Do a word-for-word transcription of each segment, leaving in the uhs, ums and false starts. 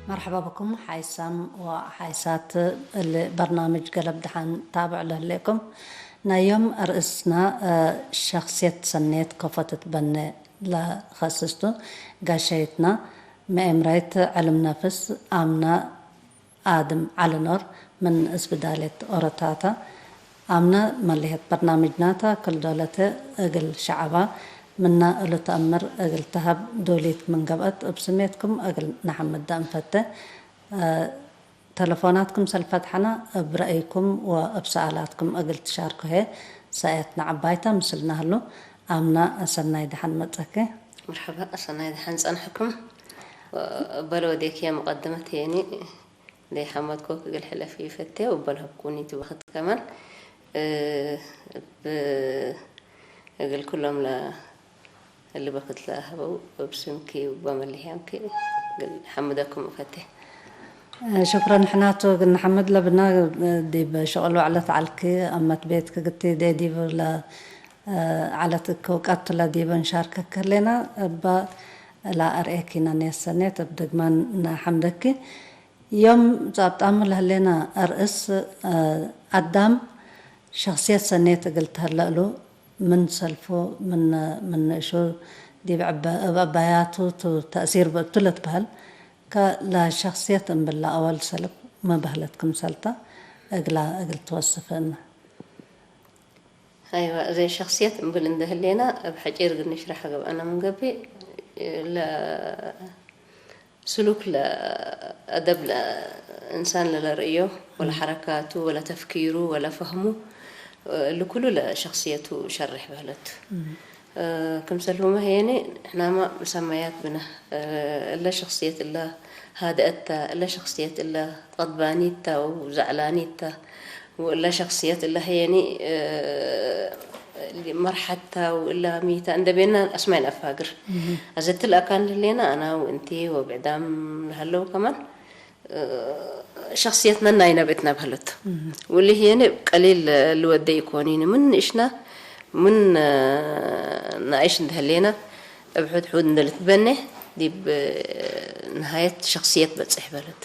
መርሐባ ብኩም ሓይሳም ወሓይሳት እሊ በርናምጅ ገለብ ደሓን ታብዕ ለህሌኩም። ናይ ዮም አርእስና፣ እ፣ ሸክስየት ሰኔት ከፎ ትትበኔ ለከስስቱ ጋሻይትና መኤምራይት ዕልም ነፍስ አምና አድም ዐሊ ኖር ምን እስብዳሌት ኦሮታታ አምነ መለሄት በርናምጅናታ ክል ዶለተ እግል ሸዐባ ምና እሉ ተአምር እግል ተሀብ ዶሊት ምን ገብአት እብ ስሜትኩም እግል ነሐምዳ እንፈቴ። እ፣ ተለፎናት ክምሰል ፈትሐና እብ ረአይኩም ወእብ ሰኣላትኩም እግል ትሻርኩ ህዬ ሰእየትና ዐባይተ ምስልና ህሉ። አምነ ሰናይ ደሐን መጸኪ። መርሐባ፣ ሰናይ ደሐን ጸንሐኩም። ወእበለ ወዴክየ መቀደመት ህዬኒ ለይሐመድኮክ እግል ሕለፊ ፈቴ ወበልሀብኩኒ ቱ በክት ከማን፣ እ፣ እብ እግል ኩሎም ለ-፣ እሊ በክት ለሀበው እብ ስምኪ ወበመልህያምኪ እግል ሐምደኩም እፈቴ። ሽክረን ሕናቱ እግል ነሐምድ ለብና፣ ዲብ ሸቅል ወዕለት ዐልኪ አመት ቤትኪ ግቲ ዴ ዲብ ለ-፣ ዐለት እክ ውቀት ለዲብ እንሻርከክ ህሌና እበ ለአርኤኪነ ኔሰኔት እብ ድግማን ነሐምደኪ። ዮም ጻብጣሙ ለህሌነ አርእስ፣ እ፣ አዳም ሸክስየት ሰኔት እግል ተህለ እሉ፣ ምን ሰልፉ፣ ምን፣ ምን ንእሹ ዲብ ዕበ-፣ እብ ዕባያቱ ቱ ተእሲር ብእቱ ልትበህል፣ ከለሸክስየት እምብለ አወል ሰልፍ መበህለት ክምሰልተ እግላ እግል ትወስፍ እነ። አይወ፣ እዘ ሸክስየት እምብል እንደ ህሌና፣ እብ ሐጪር እግል ንሽረሐ ገብአነ ምን ገብእ፣ ለስሉክ ለአደብ ለእንሳን ለለርእዮ፣ ወለ ሐረካቱ፣ ወለ ተፍኪሩ፣ ወለ ፈህሙ፣ እሊ ኩሉ ለሸክስየቱ ሸሬሕ በህለቱ። ክምሰልሁመ ህዬኒ፣ ንሕናመ መሰመያት ብነ፣ እለ ሸክስየት እለ ሃድአት ተ፣ እለ ሸክስየት እለ ቀድባኒት ተ ወዘዕላኒት ተ፣ ወእለ ሸክስየት እለ ህዬኒ፣ እ፣ መርሐት ተ ወእለ ሚተ እንደ ቤና አስማይ ነአፋግር። አዘ እትለ አካን ለህሌነ አና ወእንቲ ወብዕዳም ለሀለው ከማን፣ እ፣ ሸክስየትነ ናይ ነብዕት ነብህለት። ወእሊ ህዬኒ ቀሊል ልወዴ ኢኮኒኒ። ምን ንእሽነ፣ ምን፣ እ፣ ነአይሽ እንደ ህሌነ፣ እብ ሑድ ሑድ እንደ ልትበኔ፣ ዲብ ነሃየት ሸክስየት በጽሕ በለት።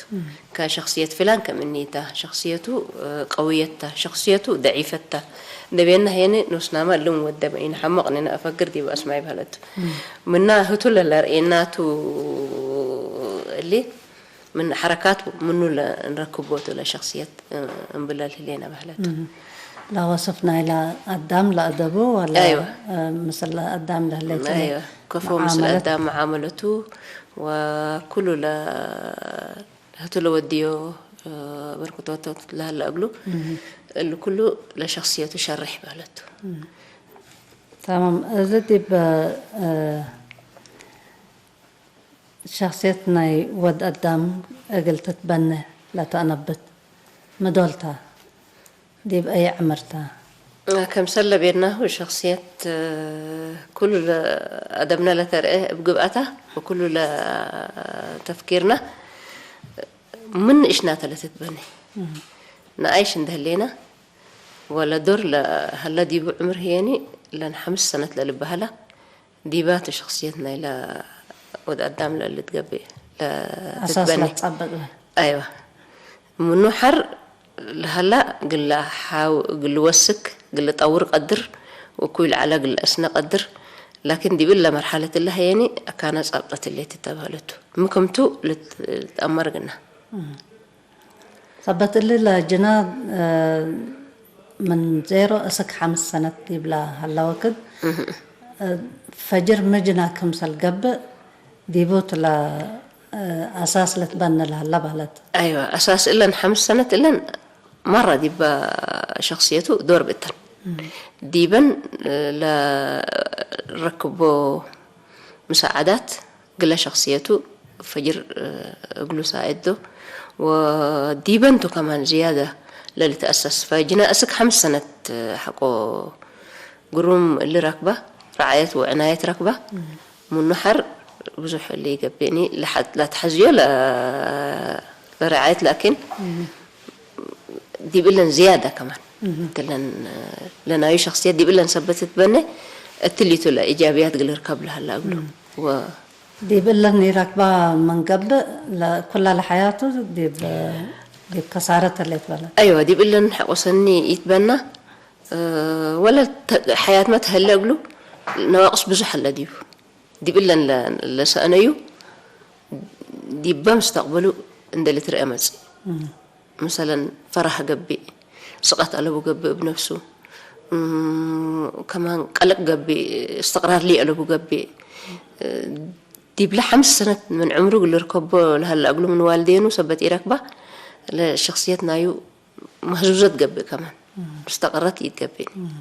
ከሸክስየት ፍላን ከም እኒ ተ፣ ሸክስየቱ፣ እ፣ ቀውየት ተ፣ ሸክስየቱ ደዒፈት ተ። እንደ ቤና ህየኒ ኖስናመ እሉም ወደመ ኢነሐምቅ እኔነ አፈግር ዲብ አስማይ በህለቱ። ምና ህቱ ለለርኤናቱ እሊ ምን ሐረካት ምኑ ለእንረክቦ ቱ ለሸክስየት፣ እ፣ እምብለ ለህሌነ በህለቱ። ለወስፍ ናይለ አዳም ለአደቡ ወለ፣ አይወ። እ፣ ምስል አዳም ለህሌቱ አይወ። ከፎ ምስል መዓመለት። አዳም መዓመለቱ ወኩሉ ለ-፣ ህቱ ለወድዮ፣ እ፣ በርክቶቶት ለሀለ እግሉ፣ እሉ ኩሉ ለሸክስየቱ ሸሬሕ በህለቱ። ተማም። እዚ ዲብ፣ እ፣ ሸክስየት ናይ ወድ አዳም እግል ትትበነ ለተአነብት ምዶል ተ? ዲብ አይ ዕምር ተ? ክምሰል ለቤናሁ ሸክስየት፣ እ፣ ኩሉ ለአደብነ ለተርኤ እብ ግብአታ ወኩሉ ለተፍኪርነ ምን ንእሽናተ ለትትበኔ። እም። ነአይሽ እንደ ህሌነ ወለ ዶር ለሀለ ዲቡ ዕምር ህዬኒ ለን ሐምስ ሰነት ለልበሀለ ዲባቱ ሸክስየት ናይለ ወድ አዳም ለልትገቤ አሳስ ለትትበኔ። ለትጸበጥ። አይዋ። ምኑ ሐር ለሀላ ግለ ሓው፣ ግል ወስክ፣ ግል ጠውር ቀድር፣ ወኩይ ለዐለ ግል አስነ ቀድር። ላኪን ዲብ እለ መርሐለት እለ ሀየኒ አካነ ጻብጠት እሌት ተበህለቱ። ምክምቱ ልት-፣ ልትአመር ግና። እም። ሰበት እሊ ለጅና፣ እ፣ ምን ዜሮ እስክ ሐምስ ሰነት ዲብላ ሀላ ወክድ፣ እህ። እ፣ ፈጅር ምጅና ክምሰል ገብእ ዲቡ ትላ፣ እ፣ አሳስ ልትበነ ለሀላ በህለት። አይዋ፣ አሳስ እለን ሐምስ ሰነት እለን መረ ዲበ ሸክስየቱ ዶር ብእተን። እም። ዲበን፣ እ፣ ለረክቦ ምሳዓዳት ግለ ሸክስየቱ ፈጅር፣ እ፣ እግሉ ሳዕድ ዶ። ወዲበንቱ ከማን ዝያደ ለልትአሰስ። ፈጅና እስክ ሐምስ ሰነት ሐቆ ግሩም እሊ ረክበ፣ ረዓየት ወዕናየት ረክበ። ምኑ ሐር ብዙሕ እሊ ይገብእኒ ለሐ-፣ ለትሐዝዮ ለ-፣ ለረዓየት ላኪን ዲብ እለን ዝያደ ከማን እትለን ለናዩ ሸክስየት ዲብ እለን ሰበት ትትበነ እትሊቱ ለኢጃብያት እግል ርከብ ለሀላ እግሉ። ወ- ዲብ እለን ኢረክባ ምን ገብእ፣ ለኩላ ለሐያቱ ዲብ፣ ዲብ ከሳረት ህሌት በለ። አይወ፣ ዲብ እለን ሐቆ ሰኒ ኢትበና፣ እ፣ ወለ ተ-፣ ሐያትመ ተሀለ እግሉ ነዋቅስ ብዙሕ ሀለ ዲቡ። ዲብ እለን ለ-፣ ለሰአነዩ፣ ዲበ ምስተቅበሉ እንደ ልትርአ መጽእ። እም። መሰለን፣ ፈራህ ገብእ፣ ስቀት አለቡ ገብእ እብ ነፍሱ፣ እም፣ ከማን ቀለቅ ገብእ፣ እስትቅራር ሊ አለቡ ገብእ። ዲብለ ሐምስ ሰነት ምን ዕምሩ እግል ልርከቦ ለሀለ እግሉ ምን ዋልዴኑ ሰበት ኢረክባ፣ ለሸክስየት ናዩ መህዙዘት ገብእ ከማን፣ እም። ሙስተቀረት ኢትገብእኒ። እም።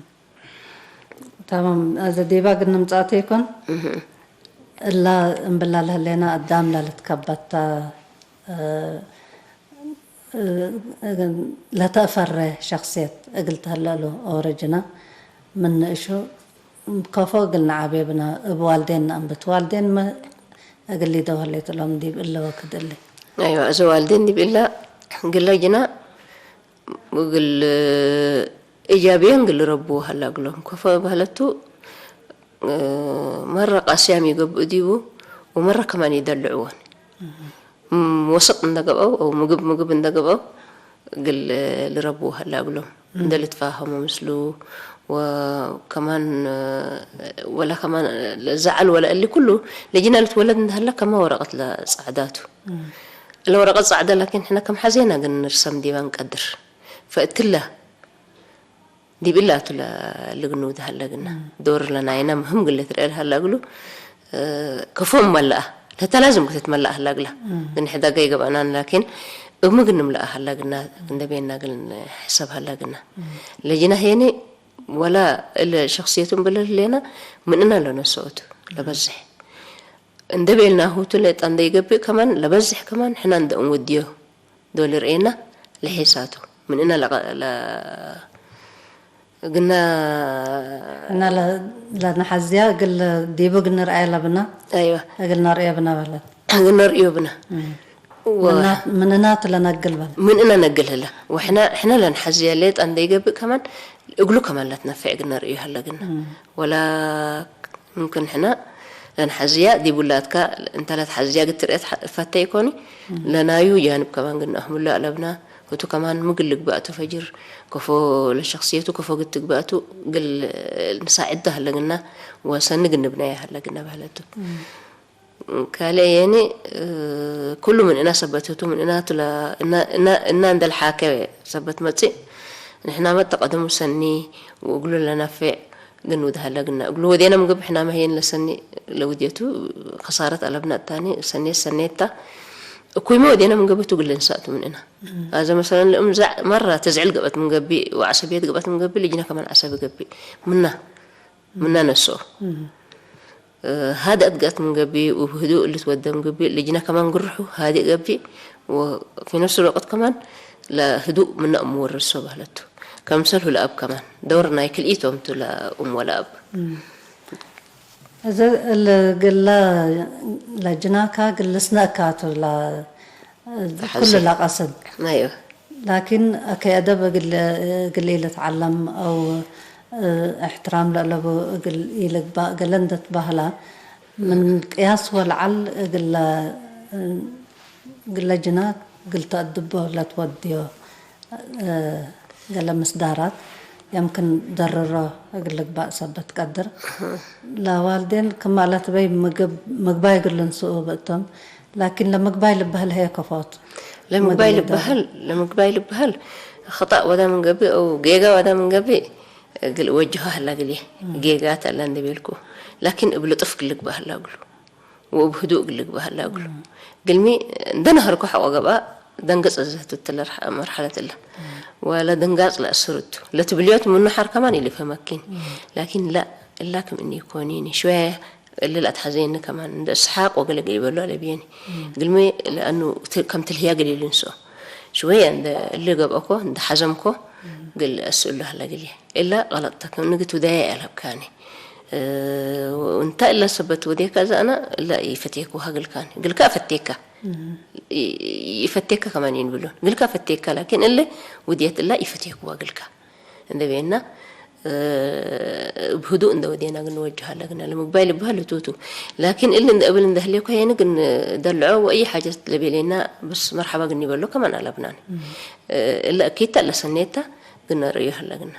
ተማም፣ አዘ ዲባ እግል ንምጽአቱ ኢኮን፣ እህ። እላ እምብላ ለህሌና አዳም ለልትከበታ፣ እ፣ እ፣ ለተአፈረ ሸክስየት እግል ተህለሉ ኦረጅና ምን ንእሹ ከፎ እግል ነዓቤ ብነ እብ ዋልዴን ነአንብት። ዋልዴንመ እግል ሊደው ህሌት እሎም ዲብ እለ ወክድ እሊ። አይወ፣ አዘ ዋልዴን ዲብ እለ ግለ ጅና እግል እጃብየን እግል ልረቡ ሀላ እግሎም። ከፎ በህለቱ፣ እ፣ መረ ቃስያም ይገብኡ ዲቡ ወመረ ከማን ይደልዕወን። እም፣ ወሰጥ እንደ ገብአው አው ምግብ ምግብ እንደ ገብአው እግል ልረቡ ሀላ እግሎም። እም። እንደ ልትፋሀሙ ምስሉ ወከማን፣ ወለ ከማን ለዘዐል ወለ እሊ ኩሉ ለጅና ልትወለድ እንደ ሀለ ከመ ወረቀት ለጸዕዳቱ። እም። ለወረቀት ጸዕዳ ላኪን ሕነ ከም ሐዜና ግን ንርሰም ዲባ እንቀድር። ፈእትለ ዲብ እላቱ ለልግኑድ ሀለ ግና፣ እም። ዶር ለናይና ምህም ግለ ትርኤ ለሀላ እግሉ፣ እ፣ ከፎም መለአ፣ ለተላዝም ክትትመለአ ሀላ እግላ። እም። ግን ሕዳገ ይገብአናን፣ ላኪን እብ ምግብ ንምለአ ሀላ ግና፣ እንደ ቤና እግል ንሕሰብ ሀላ ግና። እም። ለጅና ሄኒ ወላ እለ ሸክስየቱ እምብል ህሌና፣ ምንና ለነሰኦቱ ለበዝሕ። እንደ ቤልናሁ ቱ ሌጣ እንደ ይገብእ ከማን፣ ለበዝሕ ከማን፣ ሕና እንደ እንወድዮ። ዶል ርኤና ለሔሳቱ። ምን እነ ለቀ-፣ ለ-፣ እግና እና ለ-፣ ለነሐዝያ እግል ዲቡ እግል ንርአየ ለብና፣ አይዋ። እግል ነርአየ ብና በለት። እግል ነርእዮ ብና። እም። ወ-፣ ምንና-፣ ምንናት ለነግል በለ። ምን እነ ነግል ህለ። ወሕና፣ ሕና ለነሐዝያ ሌጣ እንደ ይገብእ ከማን እግሉ ከማን ለትነፈዕ እግል ነርእዮ ሀለ ግና። እም። ወላ ምምክን ሕነ ለንሐዝያ ዲብ ውላድካ እንተ ለትሐዝያ እግል ትርኤ ትፈቴ ኢኮኒ፣ እም። ለናዩ ጃንብ ከማን እግል ነአህምሎ አለብና። ህቱ ከማን ምግል ልግበእ ቱ ፈጅር፣ ከፎ ለሸክስየቱ ከፎ እግል ትግበእ ቱ እግል ንሳዕዶ ሀለግና ወሰኒ እግል ንብነየ ሀለግና በህለቱ። እም። ካልእ የኒ፣ እ፣ ኩሉ ምን እና ሰበት ህቱ ምን እናቱ ለ-፣ እና፣ እና፣ እና እንደ ለሓከ ሰበት መጽእ፣ ንሕናመ ተቀደሙ ሰኒ ወእግሉ ለነፌዕ ግን ውድ ሀለ ግና፣ እግሉ ወዴነ ምግብ ሕናመ ህዬን ለሰኒ ለውድየቱ ከሳረት አለብነ እታኒ ሰኔት ሰኔት ታ። እኩይመ ወዴነ ምን ገብእ ቱ እግል ልንሳእ ቱ ምን እና። እም። አዘ መሰለን ለእም ዘዕ መራ ተዝዕል ገብአት ምን ገብእ ወዐሰብየት ገብአት ምን ገብእ ልጅነ ከማን ዐሰብ ገብእ ምና፣ ምና እም። ነስኦ። እም። እ፣ ሃድአት ገብአት ምን ገብእ ወህዱእ ልትወደ ምን ገብእ ልጅነ ከማን ግርሑ ሃድእ ገብእ ወፊ ነፍስ ልወቅት ከማን ለህዱእ ምነ እም ወርሶ በህለቱ። ከምሰልሁ ለአብ ከማን ደውር ናይ ክልኢቶም ቱ ለእም ወለአብ። እም። እዘ እሊ ግለ ለጅናካ ግል ልስነእካ ቱ ለ-፣ ተሐዜ። ኩሉ ለቀስን። አይወ። ላኪን አከይ አደብ እግል፣ እግል ኢልትዓለም አው እሕትራም ለአለቡ እግል ኢልግባእ ገሌ እንደ ትበህላ፣ ምን ቅያስ ወለዐል እግለ፣ እግለ ጅናክ እግል ተአድቦ ለትወድዮ፣ እ፣ ገሌ ምስዳራት የምክን ደርሮ እግል ልግባእ ሰበት ቀድር። ለዋልዴን ክም አለትበይ ምግብ፣ ምግባይ እግል ልንስኡ ብእቶም፣ ላኪን ለምግባይ ልበህል ህዬ ከፎት። ለምግባይ ምግብ ልበህል፣ ለምግባይ ልበህል ኸጣእ ወዳ ምን ገብእ አው ጌጋ ወዳ ምን ገብእ እግል እወጅሆ ሀላ እግልዬ። እም። ጌጋት አለ እንዴ ቤልኩ። ላኪን እብ ልጡፍ እግል ልግበእ ሀላ እግሉ። ወእብ ህዱእ እግል ልግበእ ሀላ እግሉ። እም። እግልሚ እንደ ነሀርኮ ሐቆ ገብአ ደንገጽ እዘህቱ እትለ ርሐ-፣ መርሐለት እለ። እም። ወለ ድንጋጽ ለአስር እቱ። ለትብልዮት ምኑ ሐር ከማን ኢልፍህመኪን። እም። ላኪን ላ፣ እላ ክም እኒ ኢኮኒኒ። ሽወየ እሊ ለአትሐዘየኒ ከማን እንደ እስሓቅ ወገሌ እግል ኢበሎ አለብየኒ። እም። እግልሚ ለአኑ ት-፣ ከም ትልህያ እግል ኢልንስኦ። ሽወየ እንደ እሊ ገብአኮ፣ እንደ ሐዘምኮ፣ እም። እግል አስእሉ ሀለ እግልዬ። እላ ቀለጥ ተ፣ ክም ንግት ውዳየ አልሀብካኒ። እ፣ እንተ እለ ሰበት ወዴከ እዘ አነ እለ ኢፈቴክወ እግልካኒ። እግልካ አፈቴካ። እም። ኢ-፣ ኢፈቴካ ከማን ኢንብሎን። እግልካ አፈቴካ ላኪን እለ ውድየት እላ ኢፈቴክወ እግልካ። እንደ ቤና፣ እ፣ እብ ህዱእ እንደ ወዴና ግን ንወጅህ አለግና ለምግባይ ልብሃል ህቱቱ። ላኪን እሊ እንደ እብል እንደ ህሌኮ ሄን ግን ደልዖ ወእይ ሓጀት ለቤሌና ብስ መርሐባ ግን ይበሎ ከማን አለብናን። እ፣ እለ እኪታ ለሰኔታ ግን ርእዮ አለግና።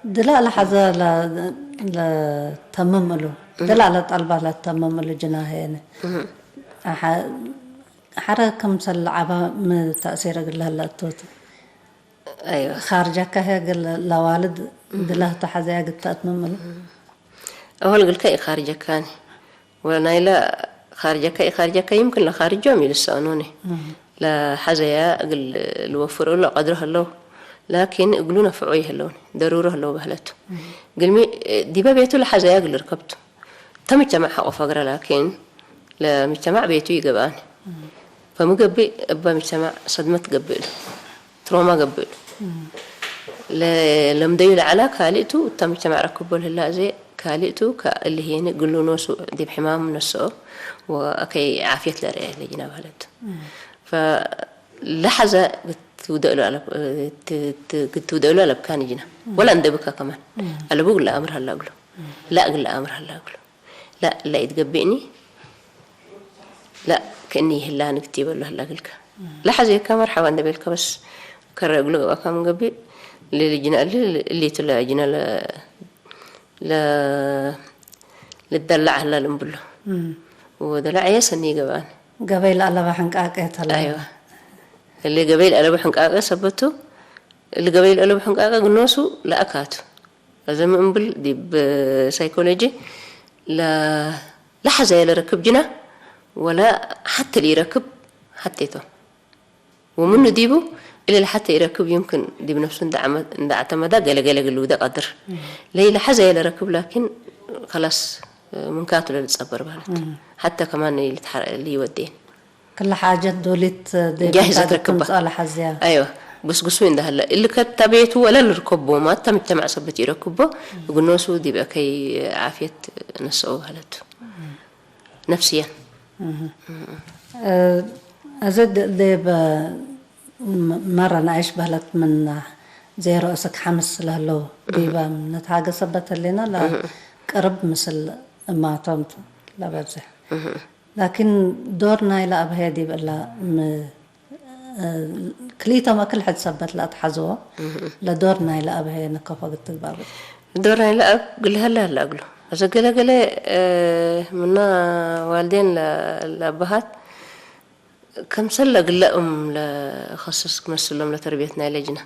ድላ ለሐዘ ለ-፣ ለተምም እሉ። ድላ ለጠልባ ለተምም እሉ ጅናሄነ። አሐ-፣ ሐረ ክምሰል ለዐባ ሚ ተእሲር እግል ለህለ እቶቱ። አይወ። ካርጀከ ህይ እግል ለዋልድ ድላ ተሐዘያ እግል ተአትምም እሉ። አወል እግልከ ኢካርጀካኒ። ወናይለ ካርጀከ ኢካርጀከ ይምክን ለካርጆም ኢልሰአኖኒ። ለሐዘያ እግል ልወፍር እሉ ቀድሮ ህለው። ላኪን እግሉ ነፍዖ ይህለውኒ። ደሩሮ ህለው በህለቱ። እግልሚ ዲበ ቤቱ ለሐዘያ እግል ርከብቱ። እተ ምጅተማዕ ሐቆ ፈግረ ላኪን ለምጅተማዕ ቤቱ ይገብአኒ። ፈሚ ገብእ እበ ምጅተማዕ ሰድመት ገብእ እሉ። ትሮማ ገብእ እሉ። ለ-፣ ለምደዩ ለዐላ ካልእቱ እተ ምጅተማዕ ረክቦ ለህላ እዜ ካልእቱ ከእሊ ሄኒ እግሉ ኖሱ ዲብ ሕማም ነስኦ ወአከይ ዓፍየት ለርአየ ለጅና በህለቱ። ፈለሐዘ ግትውደእሉ አለብ-፣ ት-፣ ት-፣ ግትውደእሉ አለብካኒ ጅና። ወላ እንደ ብካ ከማን። አለቡ እግል ለአምር ሀላ እግሉ። ላ እግል ለአምር ሀላ እግሉ። ላ፣ ለኢትገብእኒ፣ ላ፣ ክእኒ ይህላ ንግቲ በሎ ህላ እግልከ። ለሐዜከ መርሐባ እንደ ቤልከ በስ ከረ እግሉ ገብአካ ምን ገብእ፣ ለልጅነ እሊ፣ እሊቱ ለጅነ ለ-፣ ለ-፣ ልደላዕ ህላ ልንብሎ። ወደላዕየ ሰኒ ይገብአን። ገበይ ለአለበ ሕንቃቄ ተለ። አይዋ። እሊ ገበይ ለአለበ ሕንቃቄ ሰበቱ፣ እሊ ገበይ ለአለበ ሕንቃቄ ግኖሱ ለአካቱ። አዘ ሚ እምብል ዲብ ሳይኮሎጂ ለ-፣ ለሐዘየ ለረክብ ጅና ወለ ሐቴ ለኢረክብ ሐቴ ቶም። ወምኑ ዲቡ እሊ ለሐቴ ኢረክብ ዩምክን ዲብ ነፍሱ እንደ ዐመ-፣ እንደ አዕተመዳ ገሌ ገሌ እግል ልውዴ ቀድር። ለኢለሐዘየ ለረክብ ላኪን ከላስ ምንካቱ ለልትጸበር በህለት። ሐቴ ከማን ልትሐረ-፣ ልይወዴን። ክለ ሓጀት ዶሊት ዴ ጃሂዘት ቤት ረክባ። ትምጽኦ ለሐዝያ። አይወ፣ ብስግሱ እንደ ሀለ። እሊ ከታ ቤቱ ወለ ልርከቦ፣ ማታ ምጅተማዕ ሰበት ኢረክቦ፣ እግኖሱ ዲብ አከይ ዓፍየት ነስኦ በህለቱ። ነፍስየን። እህ። እ፣ አዘ ደ-፣ ዴበ ም-፣ መረ ነአይሽ በህለት ምን ዜሮ እስክ ሐምስ ለህለው ዲበ ንትሃገ ሰበት ህሌና ለቅርብ ምስል እማቶም ለበዝሕ። ላኪን ዶር ናይለ አብሀየ ዲብ እለ ም-፣ ክልኢቶም እክል ሕድ ሰበት ለአትሐዝዎ፣ ለዶር ናይለ አብሀየ ንከፎ እግል ትግባእ። ዶር ናይለ አብ እግል ሀለ ሀለ እግሉ። አሰ ገለ ገለ፣ እ፣ ምና ዋልዴን ለ-፣ ለአባሃት፣ ከምሰል ለግለ እም ለከስስ ክመስሎም ለተርቢየት ናይለ ጅነ።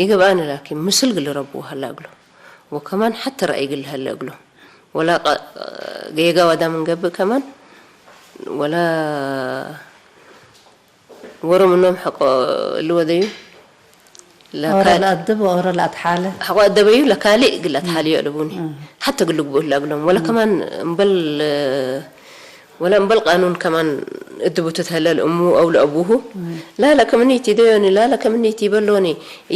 ኢገብአኒ ላኪን ምስል እግል ረብዎ ሀለ እግሎም። ወከማን ሐተ ረአይ እግል ሀለ እግሎም። ወላ ቀ-፣ ጌጋ ወዳ ምን ገብእ ከማን ወላ ወሮ ምኖም ሐቆ እሊ ወደዩ ኦሮ ለካል-፣ ለአድብ ወኦሮ ለአትሓለ። ሐቆ አደበዩ ለካልእ እግል አትሓልዮ አለቡኒ። ሐተ እግል ልግብኡ እለ እግሎም። ወለ ከማን እምበል፣ ወለ እምበል ቃኑን ከማን እድቡ ትትሀለ ለእሙ አው ለአቡሁ። ላለ ከምኒ ኢትደዮኒ፣ ላለ ከምኒ ኢትበሎኒ፣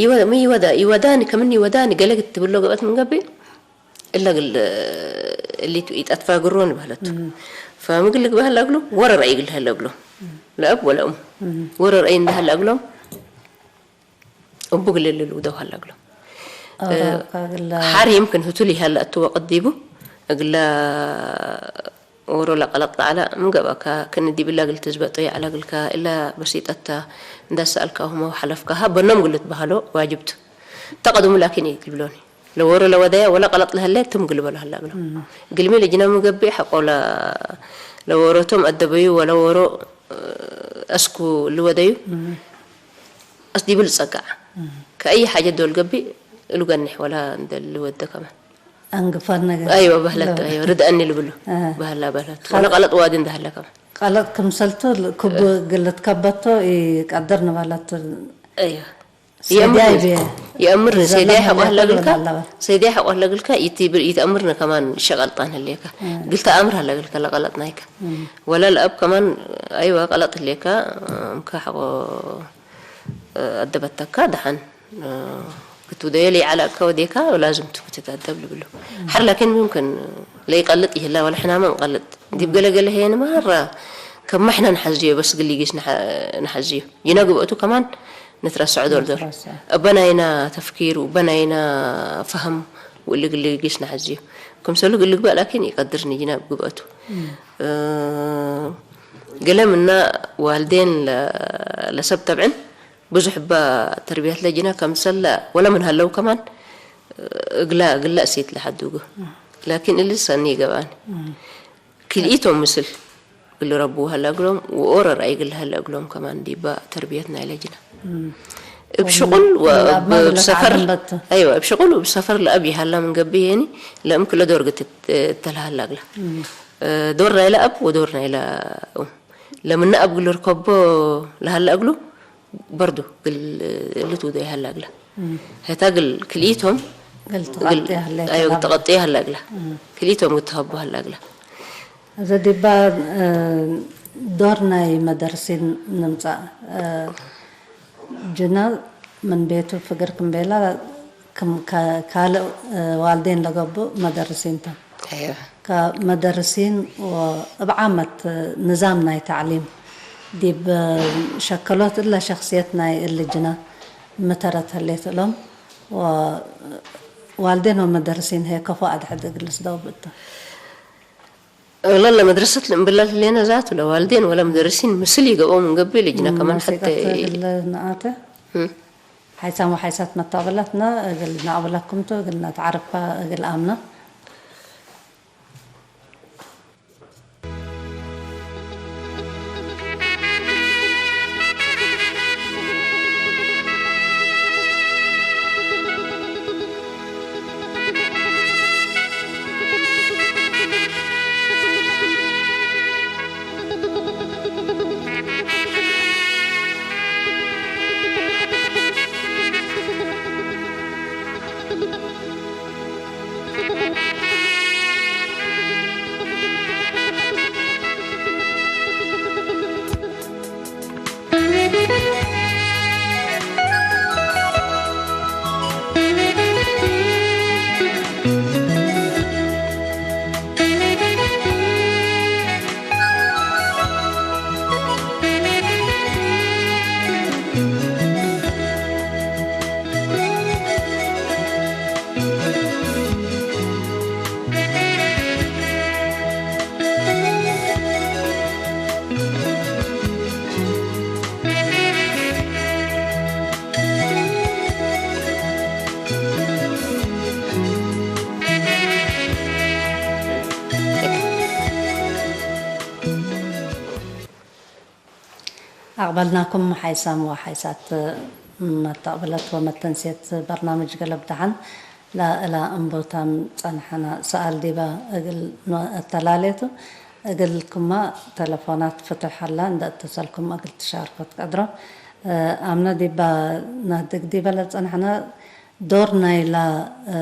ኢወ-፣ ሚ ኢወዳ-፣ ኢወዳኒ፣ ከምኒ ኢወዳኒ ገሌ ትብሎ ገብአት ምን ገብእ፣ እለ እግል፣ እሊቱ ኢጠትፋግሮኒ በህለቱ። ፈምግል ልግበእ ህለ እግሉ፣ ወረ ረአይ እግል ህለ እግሎም። ለአብ ወለእም። ወረ ረአይ እንደ ህለ እግሎም፣ እቡ እግል ልልውደው ሀለ እግሎም። አራካ እግለ ሐር ይምክን ህቱ ሊሀለ እቱ ወቅት ዲቡ፣ እግለ ወሮ ለቀለጥ ለዐለ ምን ገብአካ፣ ክእኒ ዲብለ እግል ትዝበጦ ይዐለ እግልከ፣ እለ በሲጠት ተ፣ እንደ ሰአልካሁመ ወሐለፍካሀ በኖም እግል ልትበሀሎ ዋጅብ ቱ። ተቀድሙ ላኪን ኢልብሎኒ። ለወሮ ለወደየ ወለ ቀለጥ ለህለ ትም እግል በሎ ሀለ እግሎም። እግልሚ ለጅነ ምን ገብእ ሐቆ ለ-፣ ለወሮቶም አደበዩ ወለ ወሮ አስኩ ልወደዩ። አስዲቡ ልጸጋዕ። ከአይ ሓጀት ዶል ገብእ እሉ ገንሕ ወላ እንደ ልወደ ከማን። አንግፋን ነገር። አይወ በህለት፣ ለ-፣ አይወ ርድአኒ ልብሉ። አ። በህላ በህለት። ኸ-፣ ወለ ቀለጥ ዋዲ እንደ ሀለ ከማን። ቀለጥ ክምሰልቱ ል-፣ ክቡ እ። ግልት ከበቶ ኢቀድር ንበለት። አይወ። ሰይድያ የአምር-፣ ይቤ። የአምር ዘለል ሰይድያ ሐቆ ሀለ ሀለ ግልካ፣ ለበል። ሰይድያ ሐቆ ሀለ ግልካ፣ ይትብር-፣ ይትአምርነ ከማን ሸቀልጣን ህሌካ። እ። ግልተ አምር ሀለ ግልካ ለቀለጥ ናይካ። እ። ወለ ለአብ ከማን አይወ ቀለጥ ህሌካ፣ እምካ ሐቆ አደበተካ ደሐን ክትውደዮ ለይዐለ እከ ወዴካ ወላዝም ቱ ክትትአደብ ልብሎ። ሐር ላኪን ሙምክን ለይቀልጥ ይህላ ወለ ሕናመ እንቀልጥ። ዲብ ገለ ገለ ህዬ ንማራ ከመ ሕነ ነሐዝዮ በስ ግል ጊስ ነሐ-፣ ነሐዝዮ። ጅነ ግብአቱ ከማን ንትረሰዖ ዶል ዶል። ንትረሰዖ። እበ ናይና ተፍኪር ወእበ ናይና ፈህም ወእሊ እግል ጊስ ነሐዝዩ። ክምሰሉ እግል ልግበእ ላኪን ኢቀድር ንጅና እብ ግብአቱ። እም። እ፣ ገሌ ምና ዋልዴን ለ-፣ ለሰብ ተብዕን ብዙሕ እበ ተርቢየት ለጅና ከምሰለ ወለ ምን ሀለው ከማን እግላ፣ እግላ እሴት ለሐዱጉ። እም። ላኪን እሊ ሰኒ ገብአን። እም። ክልኢቶም ምስል እግል ረቡ ሀለ እግሎም ወኦረ ረአይ እግል ሀለ እግሎም ከማን ዲባ ተርቢየት ናይለ ጅና። እም። እብ ሽቁል ወእብ ሰፈር፣ ወለአብ ማግለት ዓለም በተ። አይወ፣ እብ ሽቁል ወእብ ሰፈር ለአብ ይሀላ ምን ገብእ የኒ ለእም ክለ ዶር ግት እት-፣ እተልሀላ እግላ። እም። እ፣ ዶር ናይለ አብ ወዶር ናይለ ኡም። ለምነ አብ እግል ርከቦ ለሀለ እግሉ በርዱ እግል እሊ ትውደዩ ሀለ እግላ። እም። ሄታ እግል ክልኢቶም እግል እግል፣ ተቀጥየ ሀለ አይወ፣ እግላ። ተቀጥየ ሀለ እግላ። እም። ክልኢቶም እግል ተሀቡ ሀለ እግላ። እዘ ዲባ፣ እ፣ ዶር ናይ መደርሲን ንምጻእ፣ እ፣ ጅነ ምን ቤቱ ፍግር ክም ቤላ፣ ክም ከ-፣ ካልእ፣ እ፣ ዋልዴን ለገብኡ መደርሲን ተ። አይወ። ከመደርሲን ወእብ ዓመት ንዛም ናይ ተዕሊም ዲብ ሸከሎት እለ ሸክስየት ናይ እሊ ጅነ ሚ ተረት ህሌት እሎም፣ ወዋልዴን ወመደርሲን ህዬ ከፎ አድሕድ እግል ልስደው ብእቱ። እለ ለመድረሰት ለእምብላል ህሌነ ዛቱ ለዋልዴን ወለመደርሲን ምስል ይገብኦ ምን ገብእ ልጅነ ከማን ሐቴ። መሲቀት እግል ነአተ። እም። ሓይሳም ወሓይሳት መታበላትነ እግል ነአቅብለኩም ቱ፣ እግል ነትዓርፋ እግል አምነ። አቅበልናኩም ሓይሳም ወሓይሳት መተቅብለት ወመተንስየት በርናምጅ ገለብ ደሐን ለእላ እንቡታም ጸንሐነ። ሰኣል ዲበ እግል ኖ-፣ እተላሌቱ፣ እግልኩማ ተለፎናት ፍቱሕ ሀላ፣ እንደ እተሰልኩም እግል ትሻርኮ ትቀድሮ። አምነ ዲበ ነህድግ ዲበ ለጸንሐነ ዶር ናይላ፣ እ፣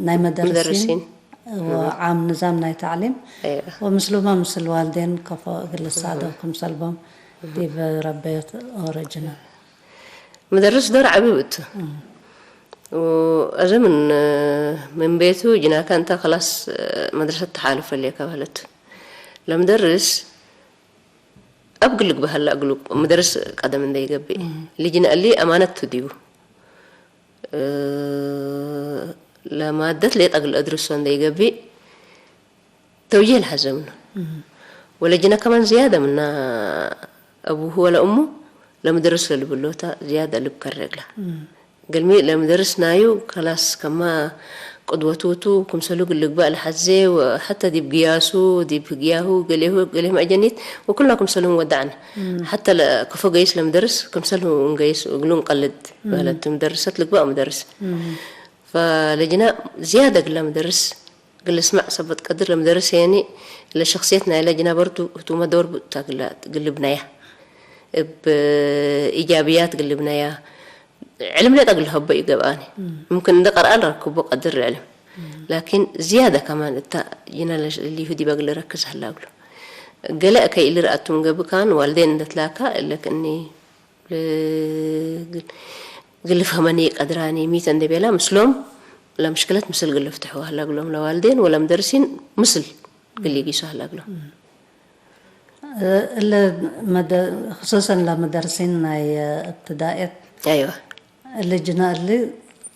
ናይ መደርሲን መደርሲን። ወዓም ንዛም ናይ ተዕሊም አየ። ወምስሉመ ምስል ዋልዴን ከፎ እግል ልሳደው እህ። ክምሰልቦም እህ። ዲብ ረበዮት ኦረጅነ። መደርስ ዶር ዐቢ ብእቱ። እህ። ወአዜ ምን፣ ምን ቤቱ ጅናከ እንተ ክላስ መድረሰት ተሓልፍ ህሌከ በህለት። ለመደርስ አብ ግልግ በሀላ እግሉ መደርስ ቀደም እንደ ይገብእ። እህ። ልጅነ እሊ አማነት ቱ ዲቡ። እ፣ ለማደት ሌጠ እግል አድርሶ እንደ ይገብእ ተውጂህ ለሐዘ ምኑ። እህ። ወለጅነ ከማን ዝያደ ምና አቡሁ ወለ እሙ ለምደርስ ለልብሎታ ዝያደ ልብ ከረ እግላ። እህ። እግልሚ ለምደርስ ናዩ ከላስ ከማ ቅድወቱ ቱ፣ ክምሰሉ እግል ልግባእ ለሐዜ ወሐተ ዲብ ግያሱ፣ ዲብ ህግያሁ፣ ገሌሁ፣ ገሌሁ መአጀኒት ወኩልና ክምሰልሁም ወደዕነ። እህ። ሐተ ለከፎ ገይስ ለምደርስ ክምሰልሁ እንገይስ እግሉ እንቀልድ። እህ። በህለት ምደርሰት ልግባእ ምደርስ። እህ። ፈለጅነ ዝያደ እግለ ምደርስ፣ እግል ልስመዕ ሰበት ቀድር ለምደርስ የኒ፣ ለሸክስየት ናይለ ጅነ በርቱ ህቱመ ዶር ቡ እተ እግለ ግልብነያ። እብ ኢጃብያት ግልብነያ። ዕልም ሌጠ እግል ሀቦ ኢገብአኒ። እም። ሙምክን እንደ ቀርአ ለረክቦ ቀድር ለዕልም። እም። ላኪን ዝያደ ከማን እተ ጅነ ለሽ-፣ እሊሁ ዲበ እግል ረክዝ ሀላ እግሉ። ገሌ እከይ እሊ ረአቱ ምን ገብእ ካን ዋልዴን እንደ ትላካ እለ ክእኒ ለ-፣ እግል፣ እግል ልፍሀመኒ ቀድራኒ፣ ሚተ እንዴ ቤላ ምስሎም ለምሽክለት ምስል እግል ልፍትሑ ሀላ እግሎም፣ ለዋልዴን ወለምደርሲን ምስል እግል ሊጊሱ ሀላ እግሎም። እለ መደ-፣ ክሱሰን ለመደርሲን ናይ እብትዳኤት አይወ። እሊ ጅነ እሊ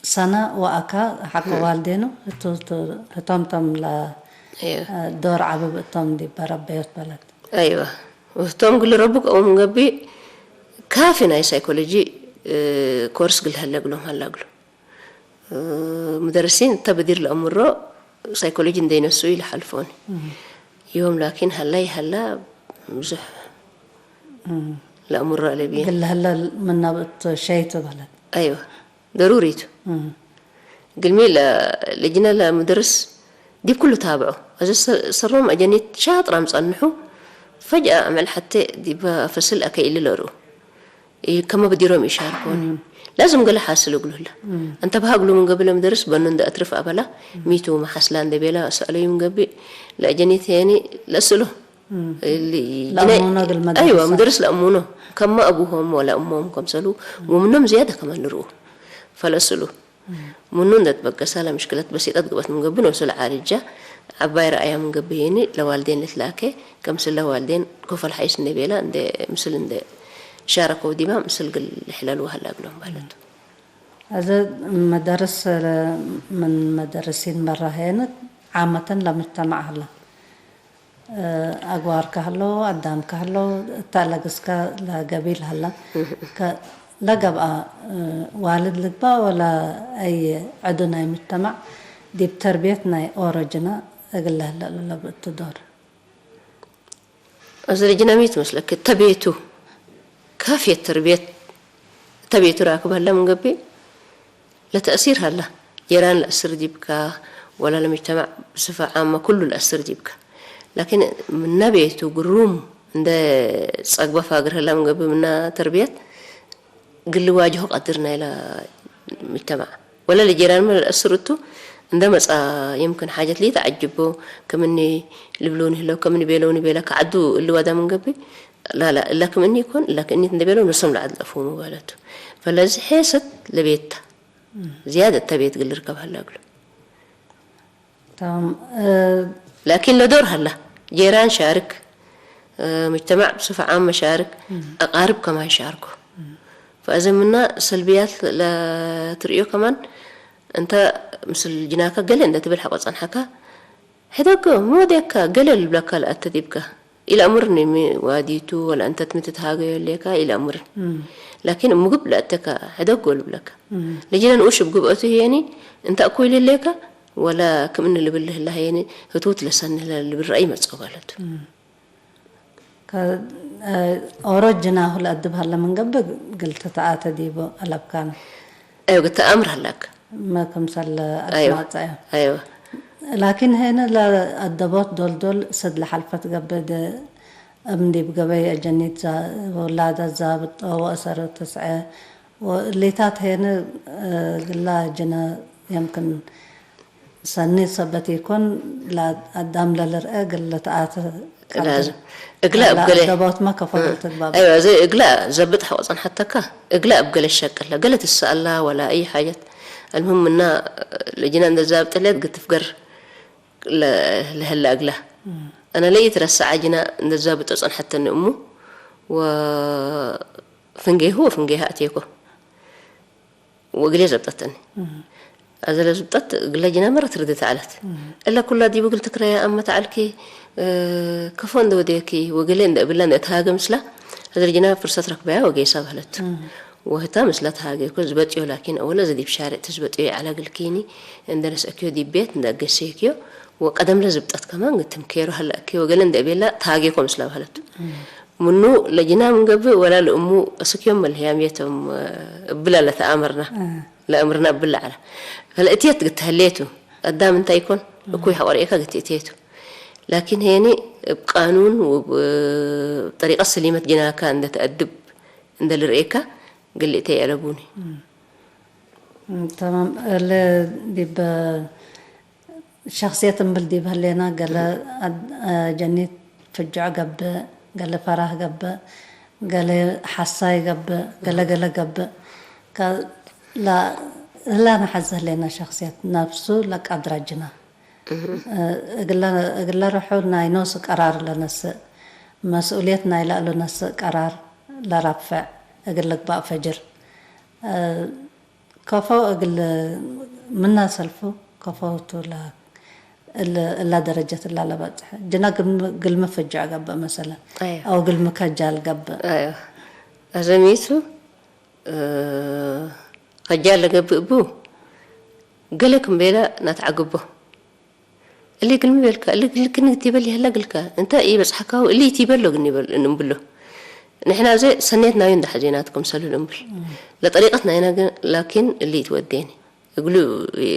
ሰነ ወአካ ሐቆ ዋልዴኑ ህቱ፣ ህቱ፣ ህቶም ቶም ለ-፣ አይወ። ዶር ዐቢ ብእቶም ዲብ ረበዮት በለት። አይወ። ወህቶም እግል ረቡ ቀውም ገብእ ካፊ ናይ ሳይኮሎጂ ኮርስ እግል ሀለ እግሎም ሀላ እግሉ። እ፣ ሙደርሲን እተ ብዲር ለአምሮ ሳይኮሎጂ እንዴ ነስኡ ኢለሐልፎኒ። እም። ዮም ላኪን ሀላይ ሀላ ብዙሕ እም። ለአምሮ አለብየ። እግል ለሀለ ምናብ እት ሸይቱ በለት። አይወ፣ ደሩሪቱ። እም። ግልሚ ለ-፣ ለጅነ ለሙደርስ ዲብ ኩሉ ታብዖ። አዘ ሰ-፣ ሰሮም አጀኒት ሻጥራም ጸንሑ፣ ፈጅአ አምዕል ሐቴ ዲበ ፈስል አከይ እሊ ለርኡ። ኢ-፣ ከመ ብዲሮም ኢሻርኮኒ። እም። ላዝም ገሌ ሓስል እግሉ ህለ። እም። አንተ በሀ እግሉ ምን ገብእ ለምደርስ በኑ እንደ አትርፍ አበላ፣ እም። ሚቱ መሐስላ እንደ ቤላ ሰአለዩ ምን ገብእ፣ ለአጀኒት ያኒ ለስእሎ። እም። እሊ ለአሙኖ ጅነ-፣ እግል መደርስ። አይወ፣ ምደርስ ለአሙኖ። ከመ አቡሆም ወለ እሞም ከምሰሉ፣ እም። ወምኖም ዝያደ ከማን ልርኡ። ፈለስእሉ። ምኑ እንዴ ትበገሰ ለምሽክለት በሲጠት ግበት ምን ገብእ ኖሱ ለዓልጃ፣ ዐባይ ረአያ ምን ገብእ ህዬኒ ለዋልዴን ልትላኬ፣ ከምስለ ዋልዴን ኮፈል ሐይስ እንዴ ቤላ፣ እንዴ ምስል እንዴ ሻረከው ዲባ ምስል እግል ልሕለልወ ሀላ እግሎም ባለቱ። አዘ መደርስ ምን መደርሲን በራ ህዬኒ ዓመተን ለምጅተማዕ ሀላ። እ፣ አግዋር ከህሎ፣ አዳም ከህሎ፣ እተ ለግስከ ለገቢል ሀላ። ከ-፣ ለገብአ፣ እ፣ ዋልድ ልግበእ ወለ አይ ዐዱ ናይ ሙጅተማዕ ዲብ ተርብየት ናይ ኦሮጅነ እግል ለህለ ለብእቱ ዶር። አዘ ለጅነ ሚ ትመስለክ? እተ ቤቱ ካፍየት ተርብየት እተ ቤቱ ራክብ ሀለ ምን ገብእ፣ ለተእሲር ሀላ። ጄራን ለአስር ዲብካ፣ ወላ ለሙጅተማዕ ብስፈ ዓመ ኩሉ ለአስር ዲብካ። ላኪን ምነ ቤቱ ግሩም እንደ ጸግበ ፋግር ሀላ ምን ገብእ፣ ምነ ተርብየት ግል ዋጅሆ ቀድር ናይለ ሙጅተማዕ። ወለ ለጄራንመ ለለአስር እቱ እንደ መጽአ፣ የምክን ሓጀት ሊተዐጅቦ፣ ከምኒ ልብሎኒ ህለው፣ ከምኒ ቤለውኒ ቤለ፣ ከዐዱ እሊ ዋዳ ምን ገብእ፣ ላላ፣ እላ ክምኒ ኢኮን፣ እላ ክእኒት እንደ ቤለው፣ ኖሶም ለዐድ ለአፍሁሙ ባለቱ። ፈለዚ ሔሰት ለቤት ተ። ዝያድ እተ ቤት እግል ልርከብ ሀለ እግሉ። ተማም፣ እ፣ ላኪን ለዶር ሀላ፣ ጄራን ሻርክ፣ እ፣ ሙጅተማዕ ብስፈ ዓም መሻርክ፣ እም። አቃርብ ከማን ሻርኮ። እም። ፈአዘ ምና ሰልብያት ለትርእዮ ከማን፣ እንተ ምስል ጅናከ ገሌ እንደ ትብል ሐቆ ጸንሐከ፣ ሕደጎ፣ ሚ ወዴከ፣ ገሌ ልብለከ ለአተ ዲብከ። ኢለአምርኒ ሚ ዋዲቱ ወለ እንተ ሚ ትትሃገዮ ህሌከ ኢለአምርን። እም። ላኪን ምግብ ለአቴከ ሕደጎ ልብለከ። እም። ለጅነ ንኡሽ እብ ግብአቱ ህዬኒ እንተ እኩይ ልህሌከ ወለ ክምኒ ልብል ህለ ህዬኒ ህቱት ለሰኒ ህለ ልብል ረአይ መጽኦ ባለቱ። እም። ከ-፣ ኦሮ ጅናሁ ለአድብ ሀለ ምን ገብእ እግል ትትአተ ዲቡ አለብካን። አዮ፣ ግተ አምር ሀላክ። መ ክምሰል አይወ። አትማጸ። አይወ። ላኪን ሄነ ለአደቦት ዶልዶል ስድ ለሐልፈት ገብእ፣ ደ እም ዲብ ገበይ አጀኒት ዛ-፣ ውላዳት ዛብጦ ወአሰር ተስዐ ወእሊታት ሄነ፣ እ፣ ግላ ጅነ የምክን ሰኒ ሰበት ኢኮን፣ ለአዳም ለልርአ እግል ልትአተ ቀድር። ላዝም። እግላ እብ ገሌ ለአደቦትመ ከፎ እ። ልትግባብ። አይወ፣ እዜ እግላ ዘብጥ ሐቆ ጸንሐተካ፣ እግላ እብ ገሌ ሸቅለ፣ ገሌ ትሰአላ ወላ አይ ሓጀት። አልሙህም ምና ለጅና እንደ ዛብጥ ሌት ግትፍገር ለ-፣ ለህላ እግላ። እም። አነ ለኢትረሰዐ ጅና እንደ ዛብጦ ጸንሐተኒ እሙ፣ ወፍንጌሁ ወፍንጌሃ አቴኮ። ወእግሌ ዘብጠተኒ። እም። አዘ ለዝብጠት እግለ ጅና መረ ትርድት ዐለት። እም። እለ ኩላ ዲቡ እግል ትክረያ አመት ዐልኪ፣ እ፣ ከፎ እንደ ወዴኪ ወገሌ እንደ እብላ እንደ እትሃገ ምስላ፣ አዘ ለጅና ፍርሰት ረክበያ ወጌሳ በህለት። እም። ወህታ ምስላ ተሃጌኮ ዝበጥዮ፣ ላኪን አወለ አዘ ዲብ ሻሬዕ ትዝበጥዮ ይዐለ እግልኪኒ፣ እንደ ነስአክዮ ዲብ ቤት እንደ አገሴክዮ፣ ወቀደም ለዝብጠት ከማን ግትም ኬሮ ሀለአኪ ወገሌ እንደ እቤላ ተሃጌኮ ምስላ በህለት። እም። ምኑ ለጅና ምን ገብእ ወላ ለእሙ እስክ ዮም መልህያም የቶም እብለ ለተአመርና፣ እ። ለአምርና እብለ ዐለ። ፈለእትየት ግትሀሌቱ፣ አዳም እንታይ ኢኮን፣ እ። እኩይ ሐቆ ርኤካ ግትእቴቱ። ላኪን ሄኒ እብ ቃኑን ወእብ ጠሪቀት ሰሊመት ጅናካ እንደ ተአድብ እንደ ልርኤካ፣ ግልእተ የአለቡኒ። እም። እም፣ ተማም። እለ ዲብ ሸክስየት እምብል ዲብ ህሌና፣ ገለ አድ-፣ አጀኒት ፍጆዕ ገብእ፣ ገለ ፈራህ ገብእ፣ ገለ ሐሳይ ገብእ፣ ገለ ገለ ገብእ። ከ-፣ ላ-፣ እላ ነሐዜ ህሌና ሸክስየት ነፍሱ ለቀድረ ጅና። እግለ፣ እግለ ርሑ ናይ ኖሱ ቀራር ለነስእ፣ መስኡልየት ናይ ለእሉ ነስእ ቀራር ለረፍዕ እግል ልግባእ ፈጅር። እ፣ ከፎ እግል ምና ሰልፉ ከፎ ቱ ለ-፣ እለ-፣ እላ ደረጀት እላ ለበጽሐ። ጅና ግም-፣ ግልሚ ፍጆ አገብእ መሰለን። አዮ። አው ግልሚ ከጃል ገብእ። አዮ። አዘሚቱ፣ እ፣ ከጃል ለገብእ ቡ፣ ገሌ ክም ቤለ ነትዐግቦ። እሊ እግልሚ ቤልካ፣ እሊ እግልክኒ ቲበል ይሀላ እግልካ፣ እንተ ኢበጽሐካሁ እሊ ቲበሎ እግኒ በል እንብሎ። ንሕና እዜ ሰኔት ናዩ እንደ ሐዜናት ክምሰሉ እንብል። እም። ለጠሪቀት ናይና ግን ላኪን እሊ ኢትወዴኒ። እግሉ ኢ-፣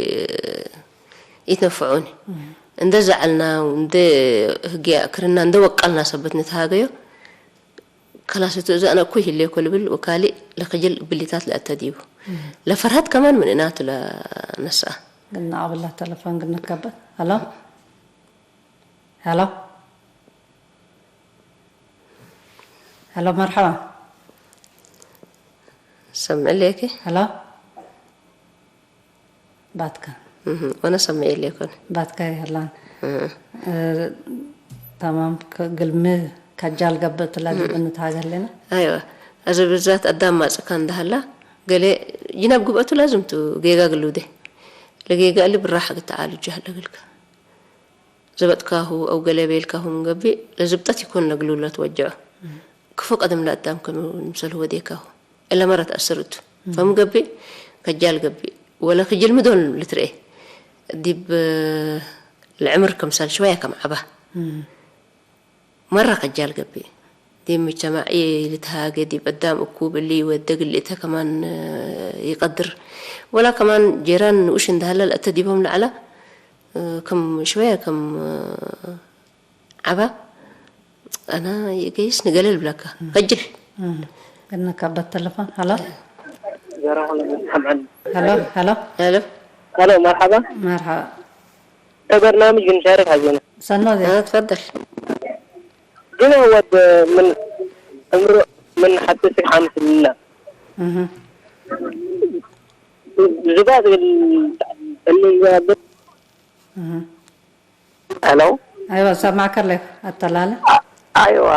ኢትነፍዖኒ። እም። እንደ ዘዐልና፣ እንደ ህግየ አክርና፣ እንደ ወቀልና ሰበት ንትሃገዮ፣ ከላስ እቱ እዘ አነ እኩይ ህሌኮ ልብል ወካልእ ለክጅል ብሊታት ለአተ ዲቡ። እም። ለፈርሀት ከማን ምን እናቱ ለነስአ። ግን አብላ ተለፎን ግን ንከበት። ሀሎ፣ ሀሎ፣ ሀሎ፣ መርሐባ። ሰምዕ ሌኪ? ሀሎ። ባትካ። እህ፣ ወነ ሰምዕ የሌኮን። ባትካ ይህላን። እህ። እ፣ ተማም፣ ከ-፣ ግልሚ ከጃል ገብእ እትላ እህ። ዲብ እንትሃገ ህሌና? አይወ። አዚ ብዛት አዳም ማጽካ እንደሃላ፣ ገሌ ጅናብ ግብአቱ ላዝም ቱ ጌጋ ግሉዴ። ለጌጋ እሊ ብራሐ ግተዓልጁ ሀለ እግልከ። ዘበጥካሁ አው ገሌ ቤልካሁ ምን ገብእ፣ ለዝብጠት ይኮን ለግሉ ለትወጀዖ። እህ። ክፉ ቀደም ለአዳም ከኑ ንምሰልሁ ወዴካሁ። እለ መረ ተአስር እቱ። እም። ፈም ገብእ፣ ከጃል ገብእ፣ ወለ ክጅል ምዶል ልትርኤ። ዲብ ለዕምር ክምሰል ሽወያ ከም ዐባ። እም። መረ ከጃል ገብእ። ዲብ ምጅተማዕ ኢልትሃጌ፣ ዲብ አዳም እኩብ እሊ ኢወዴ ግልእተ ከማን ኢቀድር። ወላ ከማን ጄራን ንኡሽ እንደሀለ ለአተ ዲቦም ለዐለ፣ ክም ሽወያ ክም ዐባ፣ አና የገይስ ንገሌ ልብለካ። እም። ከጅል። እም። ግነካ በት ተለፎን። ሀሎ። ሀሎ፣ ሀሎ። ሀሎ። ሀሎ፣ መርሐባ። መርሐባ። እተ በርናምጅ ግንሻርክ ሐዜነ። ሰኖ ዜ። አዎ፣ ትፈደል። ግን ወድ ምን ዕምሩ ምን ሐቲ እስክ ሐምስ ልላ። እህ። ዝባድ እል፣ እል፣ እህ። ሄሎ። አይወ፣ ሰማዕከ ለህ አተላለ። አ-፣ አይወ።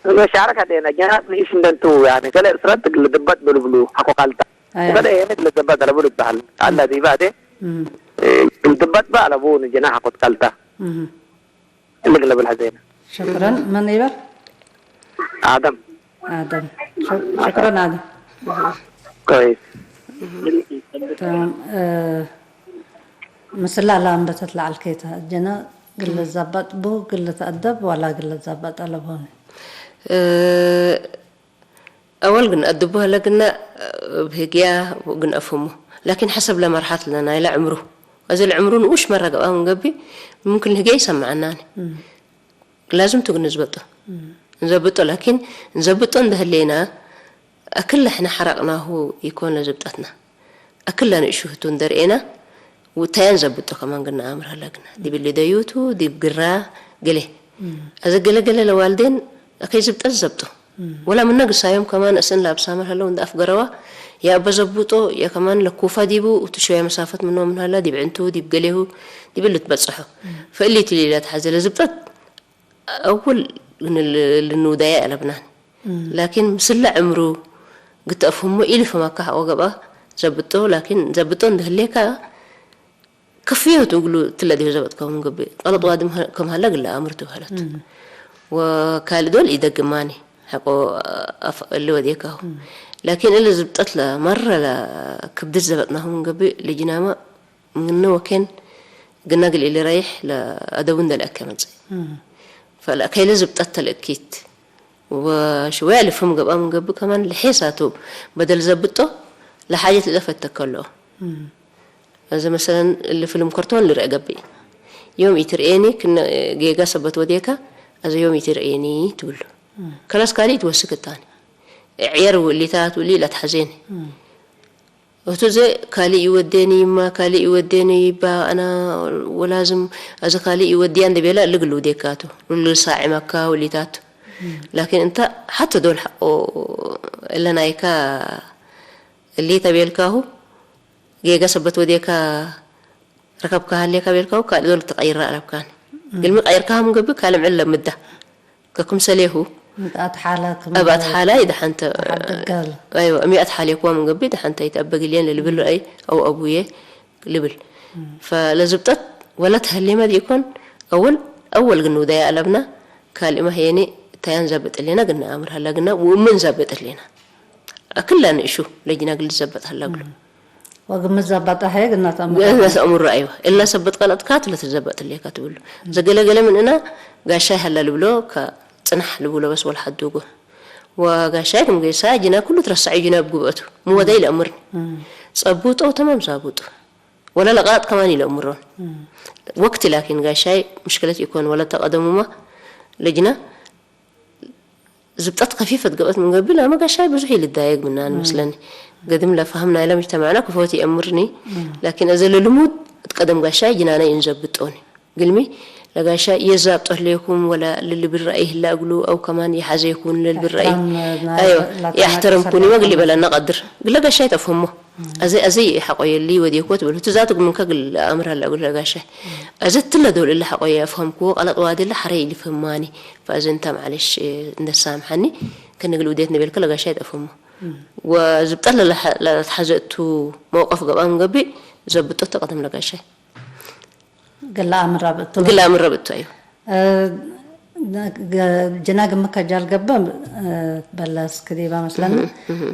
መሻረከ ዴነ ጀናት ንኢሽ እንደንቱ፣ ያኒ፣ ገሌ እስረት እግል ድበት ብልብሉ ሐቆ ቃልታ። አያ። ወገሌ የኔ እግል ድበት አለቡ ልትበሃል። አለ እም። ዲበ አዴ። እም። እግል ድበት በአለቡ ንጀና ሐቆ ትቃልታ። እም። እልግ ለብል ሐዜነ። ሽክረን። መን ይበል? አደም። አደም። ሹ-፣ ሽክረን አደም። ኮይስ። ተማም። እ፣ ምስላ ለአንበተት ለዐልኬተ፣ እጀነ እግል ልዘበጥ ቡ፣ እግል ልትአደብ ወላ እግል ልዘበጥ አለቦኒ? እ፣ አወል ግን አድቡ ሀለ ግና፣ እብ ህግያ ግን አፍህሙ። ላኪን ሐሰብ ለመርሐት ለናይለ ዕምሩ። አዜ ለዕምሩ ንኡሽ መረ ገብአ ምን ገብእ፣ ሙምክን ለህግያ ይሰመዐናኒ። እም። ላዝም ቱ ግን ንዝበጦ። እም። እንዘብጦ፣ ላኪን እንዘብጦ እንደ ህሌና፣ አክል ለሕነ ሐረቅናሁ ኢኮን ለዝብጠትና። አክል ለንእሹ ህቱ እንደ ርኤና፣ ውታያን ዘብጦ ከማን ግን ነአምር ሀለ ግና። ዲብ እሊ ደዩቱ፣ ዲብ ግራ፣ ገሌ። እም። አዜ ገሌ ገሌ ለዋልዴን አከይ ዝብጠት ዘብጦ። እም። ወላ ምነ ግሳዮም ከማን እስእን ለአብሳምር ሀለው እንደ አፍገረዋ፣ የአበ ዘቡጦ፣ የከማን ለኩፋ ዲቡ፣ እቱ ሸወያ መሳፈት ምኖ ምን ሀላ፣ ዲብ ዕንቱ፣ ዲብ ገሌሁ፣ ዲብ እሊ ትበጽሖ። እም። ፈእሊ እትሊ ለተሐዜ ለዝብጠት፣ አውል ል-፣ ልንውዳየ አለብናን። እም። ላኪን ምስለ ዕምሩ ግተ አፍህሞ ኢልፍህመከ ሐቆ ገብአ ዘብጦ፣ ላኪን ዘብጦ እንደ ህሌከ ከፍየቱ እግሉ እትለ ዲብ ዘበጥከው ምን ገብእ፣ ቀለጥ ዋድም ሀ-፣ ከም ሀለ እግል ለአምር ቱ ሀለት። እም። ወካልእ ዶል ኢደግማኒ ሐቆ አፍ እሊ ወዴካሁ። እም። ላኪን እሊ ዝብጠት ለመረ ለክብድት ዘበጥናሁ ምን ገብእ፣ ልጅናመ ምነ ወኬን ግና እግል ኢልረይሕ ለአደቡ እንደ ለአከ መጽእ። እም። ፈለአከይለ ዝብጠት ተልእኪት ወሽወያ ልፍህም ገብአ ምን ገብእ ከማን ለሔሳቱ በደል ዘብጦ ለሓጀት ለፈተከሎ። እም። አዜ መሰለን እሊ ፍልም ከርቶን ልርአ ገብእ። ዮም ኢትርኤኒ ክነ ጌጋ ሰበት ወዴከ አዜ ዮም ኢትርኤኒ ትብሉ። እም። ከላስ ካልእ ኢትወስክ እታኒ። ዕየር ውእሊታት ውሊ ለትሐዜኒ። እም። እቱ ዘ ካልእ ኢወዴኒ ይማ፣ ካልእ ኢወዴኒ ይባ፣ አና ወላዝም አዚ ካልእ ኢወድያ እንዴ ቤለ እሊ እግል ልውዴካቱ፣ እሉ ልሳዕመካ ወሊታቱ። እም። ላኪን እንተ ሐተ ዶል ሐቆ እለ ናይካ እሊ ተቤልካሁ፣ ጌጋ ሰበት ወዴካ ረከብካ ሀሌካ ቤልካሁ፣ ካልእ ዶል ትቀይራ አለብካን። እም። ግልሚ ቀይርካሁ ምን ገብእ ካልእ ምዕል ለምዳ። ከክምሰሌሁ እብ አትሓለ ክም እብ አትሓላይ ደሐንተ፣ ተሐድግ ጋል። አይወ፣ እሚ አትሓሌክዋ ምን ገብእ ደሐንተ ይትአበግልየን ለልብል ረአይ አው አቡዬ ልብል። ፈለዝብጠት ወለት ሀሌመ ዲኮን፣ አወል፣ አወል ግን ውደያ አለብና፣ ካልእመ ህየኒ እታያን ዘብጥ እሌና ግን ነአምር ሀላ ግና፣ ወእምን ዘብጥ እሌና። አክል ለንእሹ ለጅና ግል ዘበጥ ሀላ እግሉ። ወግምት ዘበጠ ሀየ ግና ተአምር። ግና ተአምር፣ አይወ። እላ ሰበት ቀለጥካት ለትዘበጥ እሌካ ትብሉ። ዘገለገለ ምን እና ጋሻይ ሀላ ልብሎ ከጽናሕ ልብሎ በስ ወልሐዱጎ። ወጋሻይ ክም ጌሳ ጅና ኩሉ ትረሳዕ ጅና እብ ጉብአቱ። ምወዳይ ለአምርኒ። ጸቡጦ ተማም ዛቡጡ። ወለ ለቀለጥ ከማን ኢለአምሮን። ወቅት ላኪን ጋሻይ ምሽክለት ኢኮን ወለ ተቀደሙማ ለጅና ዝብጠት ከፊፈት ገብአት ምን ገብእ፣ ላመ ጋሻይ ብዙሕ ኢልዳየግ ምናን መስለኒ። ገድም ለፋህም ናይለ ምጅተማዕና ክፎት ይአምርኒ። ላኪን አዘ ለልሙድ እት ቀደም ጋሻይ ጅናናይ እንዘብጦኒ። ግልሚ ለጋሻይ የዛብጦ ህሌኩም ወላ ልልብል ረአይ ህላ እግሉ አው ከማን የሐዜኩን ለልብል ረአይ። የሕተረም ናይ አይወ፣ ላተናቅ የሕተረምኩኒ ወግል ሰላም ይበለና ቀድር። ግለ ጋሻይ ተፍህሞ። አዜ፣ አዜ ሐቆየሊ ወዴኮ ትብል። ህቱ ዛቱ ምንከ ግል አምር ሀለ እግል ጋሻይ። አዜ ትለ ዶል እለ ሐቆየ አፍሀምክዎ ቀለጥ ዋዴለ ሐሬ ኢልፍህማኒ። ፈአዜ እንተ ማዕለሽ እንደ ሳምሐኒ፣ ከነ እግል ውዴት ነበልከ ለጋሻይ ተፍህሞ። ወዝብጠት ለለሐ-፣ ለለትሐዘ እቱ መውቀፍ ገብአ ምን ገብእ፣ ዘብጦ ተቀደም ለጋሻይ። ግለ አምር ረብእቱ። ግለ አምር ረብእቱ፣ አይወ። እ፣ ጅና ግም ከጃል ገብእ፣ እ፣ በለስ ክዲባ መስለኒ። እህ፣ እህ።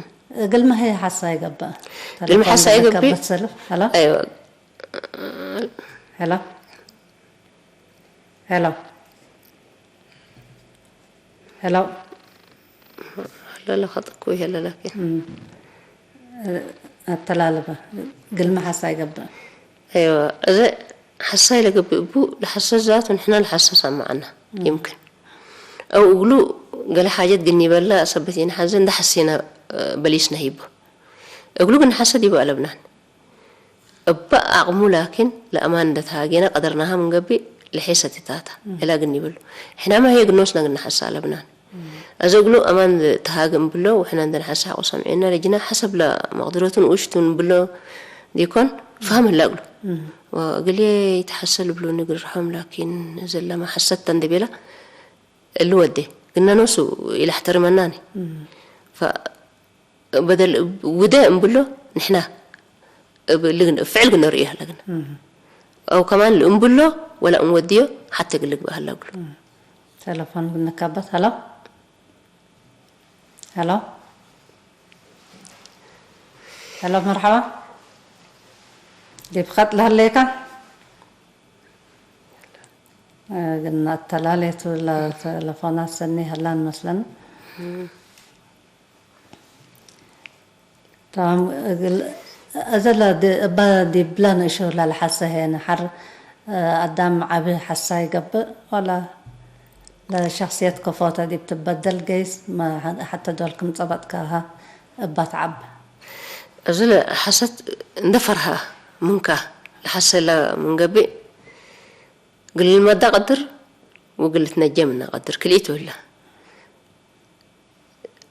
ግልመ ህይ ሐሳይ ገብእ። ግልመ ቴሌፎን ሐሳይ ገብእ። ገብእ ሰልፍ። ሄሎ? አይወ። ሄሎ? ሄሎ? ሄሎ? ለለኸጥኩ ይሄ ለላኪን። እም። አተላልበ ግልመ ሐሳይ ገብእ። አይወ፣ እዘ ሐሳይ ለገብእ እቡ ለሐሰስ ዛቱ ንሕነ ለሐሰስ አማዕና እም። ይምክን። አው እግሉ ገሌ ሓጀት ግኒ በላ ሰበት ኢነሐዜ እንደ ሐሴነ በሊስነ ሂቡ። እግሉ ግንሐሰ ዲቡ አለብናን። እበ አቅሙ ላኪን ለአማን እንደ ተሃጌነ ቀደርናሃ ምን ገብእ ለሔሰት እታታ። እም። እላ ግኒ ብሉ። ሕናመ ህዬ ግኖስነ ግንሐሰ አለብናን። እም። አዜ እግሉ አማን ተሃግ እምብሎ ወሕነ እንደ ነሐሰ ሐቆ ሰምዔነ ለጅና ሐሰብ ለመቅድረቱ ንኡሽ ቱ እምብሎ ዲኮን ፈሀም ህላ እግሉ። እም። ወእግልዬ ይትሐሰ ልብሉኒ ግርሖም ላኪን ዘለመ ሐሰት ተ እንዴ ቤላ እሊ ወዴ ግነ ኖሱ ኢለሕተርመናኒ። እም። ፈ-፣ በደል እብ-፣ ውደ እምብሎ ንሕና እብ ልግን-፣ እብ ፍዕል ግነ ርእዩ ሀለ ግነ። እም። አው ከማን እምብሎ ወላ እምወድዮ ሐቴ እግል ልግበእ ሀለ እግሉ። እም። ቴሌፎን ግንከበት። ሀሎ? ሀሎ? ሀሎ፣ መርሐባ። ዲብ ኸጥ ለህሌከ? እ፣ ግን አተላሌቱ ለተለፎናት ሰኒ ሀላን መስለን። እም። ተማም፣ እግል፣ እዘ ለዲ-፣ እበ ዲብለ ንእሹ ለለሐሰ ሄነ ሐር፣ እ፣ አዳም ዐቢ ሐሳይ ገብእ ወላ ለሸክስየት ከፎተ ዲብ ትበደል ገይስ፣ መ-፣ ሐ-፣ ሐተ ዶል ክም ጸበጥካሀ እባ ተዐብ። እዝለ ሐሰት እንደ ፈርሀ ምንካ ለሐሰ ለምን ገብእ፣ እግል ልመዳ ቀድር ወእግል ልትነጀ ምነ ቀድር ክልኢቱ ህለ።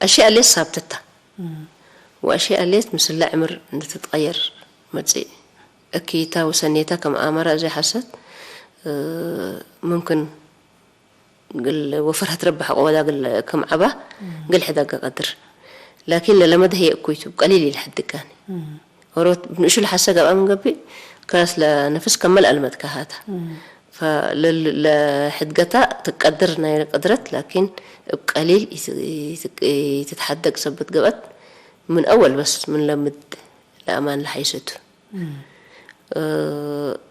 አሽያእ ሌት ሳብትታ። እም። ወአሽያእ ሌት ምስለ ዕምር እንደ ትትቀየር መጽእ። እኪታ ወሰኔታ ከም አመረ እዜ ሐሰት፣ እ፣ ሙምክን እግል ወፈርሀት ረቢ ሐቆ ወዳ እግል ክም ዐባ እም። እግል ሕደገ ቀድር። ላኪን ለለመደ ህዬ እኩይቱ ቀሊል ኢለሐድጋኒ። እም። ኦሮት ብንእሹ ለሐሰ ገብአ ምን ገብእ፣ ከላስ ለነፍስ ከመ ለአልመድካሃታ። እም። ፈለል-፣ ለሕድገታ ትቀድር ናይ ቅድረት፣ ላኪን እብ ቀሊል ኢት-፣ ኢት-፣ ኢትትሐደግ ሰበት ገብአት፣ ምን አወል በስ ምን ለምድ ለአማን ለሐይሰቱ። እም። እ፣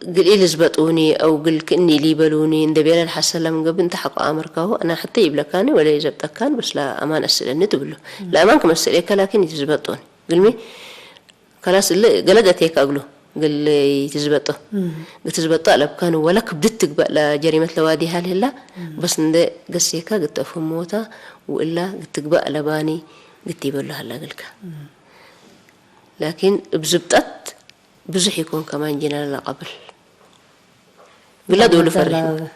እግል ኢልዝበጡኒ አው እግል ክእኒ ሊበሉኒ እንደ ቤለ ለሐሰ ለምን ገብእ፣ እንተ ሐቆ አመርካሁ፣ አነ ሐቴ ኢብለካኒ ወለ ኢዘብጠካኒ፣ በስ ለአማን አስእለኒ ትብሎ። እም። ለአማን ክመ አስእሌከ ላኪን ኢትዝበጦኒ። እግልሚ ከላስ እሊ ገለድ አቴከ እግሉ እግል ኢትዝበጦ። እም። እግል ትዝበጦ አለብካን ወለ ክብድት ትግበእ ለጀሪመት ለዋዲ ሀል ህላ፣ እም። በስ እንደ ገሴከ እግል ተአፍህሞታ ወእላ እግል ትግበእ አለባኒ እግል ቲበሎ ሀላ እግልከ። እም። ላኪን እብ ዝብጠት ብዙሕ ኢኮን ከማን ጅና ለቀብል። ግለ ዶሉ ለምደ ፈርህ። ለ-፣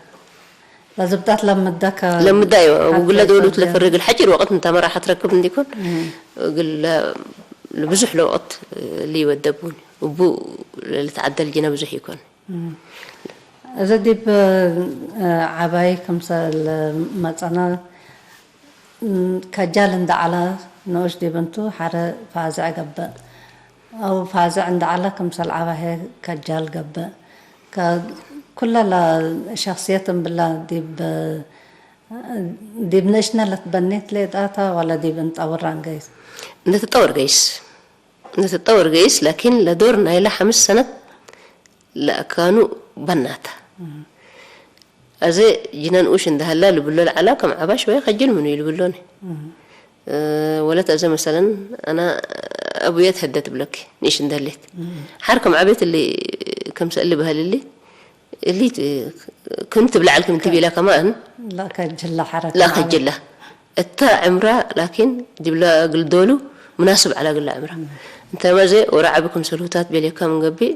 ለዝብጠት ለምደ ከ-፣ ለምደ፣ አይወ፣ ሐቴ ግለ ዶሉ ፈርህ። ለፈርህ እግል ሐጪር ወቅት እንተ መራሐት ረክብ እንዲኮን፣ እም። እግል ለ-፣ ለብዙሕ ለወቅት ሊወደቡን፣ እቡ ለልትዓደል ጅነ ብዙሕ ኢኮን። እም። እዚ ዲብ፣ እ፣ ዐባይ ክምሰል መጸና፣ ከጃል እንዴ ዐለ፣ ንኡሽ ዲብ እንቱ ሐረ ፋዝዕ ገብእ። አው ፋዝዕ እንዴ ዐለ፣ ክምሰል ዐባሄ ከጃል ገብእ። ከ-፣ ኩለ ለሸክስየት እምብለ ዲብ፣ ዲብ ንእሽነ ለትበኔት ሌጣ ተ ወለ ዲብ እንጠውር አንገይስ? እንደ ትጠወር ገይስ። ንትጠወር ገይስ፣ ላኪን ለዶር ናይለ ሐምስ ሰነት ለአካኑ በናተ። እህ። አዜ ጅነን ኡሽ እንደ ሀላ ልብሎ ለዐላ ከም ዐባሽ ወይ ከጅል ምኑ ይልብሎኒ። እህ። እ፣ ወለት አዜ መሰለን አና አቡየ ተህደት ብለክ ንእሽ እንደ ህሌት። እህ። ሐር ከም ዐቤት እሊ ከምሰ እሊ በህል እሊ እሊ ክም ትብለ ዐልክ ምን ትቤላ ከማን ለከጅላ ሐረከት ለከጅላ። እተ ዕምራ ላኪን ዲብለ እግል ዶሉ ሙናስብ ዐለ እግለ ዕምራ። እም። እንተመ ዘ ወረ ዐቢ ክምሰልሁታት ቤሌከ ምን ገብእ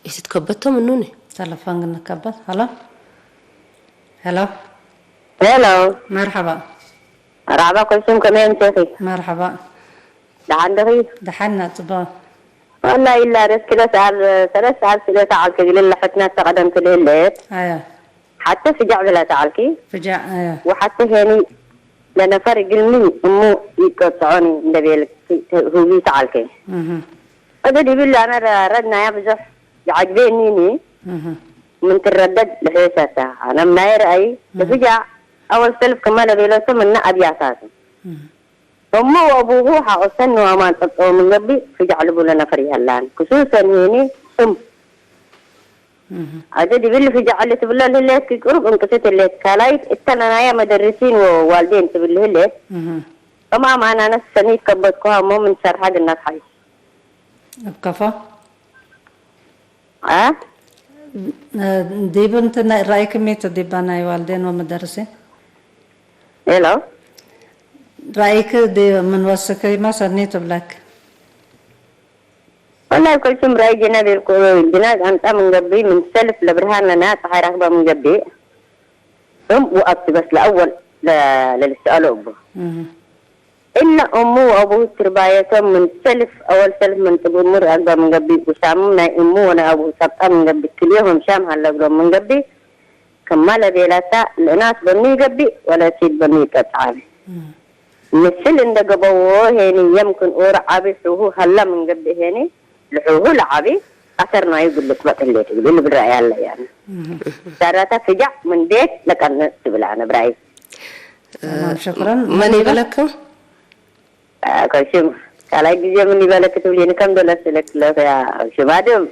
ኢትትከበቶ ምኑኒ። ተለፎን ግን ንከበት። ሀሎ። ሀሎ። ሄሎ። መርሐባ። መርሐባ ኩልሱም ከመይ እንቴኺ? መርሐባ። ደሓን ዲኺ? ደሓን ነጽቦ። ወላሂ ኢላ ደስ ክለ ሰኣል፣ ሰለስ ሰኣል ስእለተ ዐልክ እግል ለሕትነት ተቀደምት ልህሌት። አያ። ሐቴ ፍጃዕ ብለተ ዐልኪ። ፍጃዕ፣ አያ። ወሐቴ ሄኒ ለነፈር እግል ምን እሙ ይቀጽዖኒ እንደ ቤልክ ሁቢ ተዐልኪ። እህ። እደ ዲብል አነ ረ-፣ ረድናያ ብዙሕ ይዐጅቤኒኒ እህ። ምን ትረደድ ልሕሰተ። አነ ምናየ ረአይ እህ። ለፍጃዕ አወል ሰልፍ ክመ ለቤለቱ ምነ አብያታቱ። እህ። እሙ ወአቡሁ ሐቆ ሰኒ ወአማን ጸብጠው ምን ገብእ ፍጃዕ ልቡለ ነፈር ይሀላን። ክሱሰን ሄኒ እም። እህ። አዜ ዲብል ፍጃዕ ልትብለ ልህሌት ኪ ቅሩብ እንቅስት ህሌት። ካላይት እተ ለናየ መደርሲን ወዋልዴን ትብል ልህሌት። እህ። እም አማን አነ ሰኒ ትከበትኩሃ እሞ ምን ሸርሐ ግናት ሐይስ። እብ ከፎ? አ? ዲብ እንት ናይ ረአይክ ሚ ቱ ዲባ ናይ ዋልዴን ወመደርሲን? ሄሎ። ረአይክ ዲ-፣ ምን ወስክይመ ሰኒ ትብለክ? ወላሂ፣ ከልሱም ረአይ ጅነ ቤልኩ፣ ጅነ ጋንጣ ምን ገብእ፣ ምን ሰልፍ ለብርሃን ለና ጸሓይ ረክበ ምን ገብእ፣ እም ወአብቲ በስ ለአወል ለ-፣ ለልሰአሎ እቡ። እህ። እለ እሙ ወአቡሁ ትርባየቶም ምን ሰልፍ፣ አወል ሰልፍ ምን ጥቡብ ሙር አግበ ምን ገብእ፣ ወሻምም ናይ እሙ ወናይ አቡሁ ጸብጠ ምን ገብእ፣ ክልኤሆም ሻም ሀለ እግሎም ምን ገብእ፣ ክመ ለቤለተ፣ ለእናስ በኑ ይገብእ ወለእሲት በኑ ይቀጽዓም። እም። ምስል እንደ ገበዎ ሄኒ፣ የምክን ኦሮ ዐቢ ሑሁ ሀለ ምን ገብእ ሄኒ፣ ለሑሁ ለዐቢ አሰር ናዩ እግል ልትበጥ ህሌት እግል ልብል ረአይ አለ ያኒ። እም። ሰረተ ፍጃዕ ምን ቤት ለቀንጽ ትብል አነ ብራይ። ተማም፣ ሸክረን። መን ይበለክም? አ፣ ከሽም ካልኣይ ግዜ ምን ይበለክ ትብሊኒ? ከም ዶለ ስልክ ለፈያ ሽማድም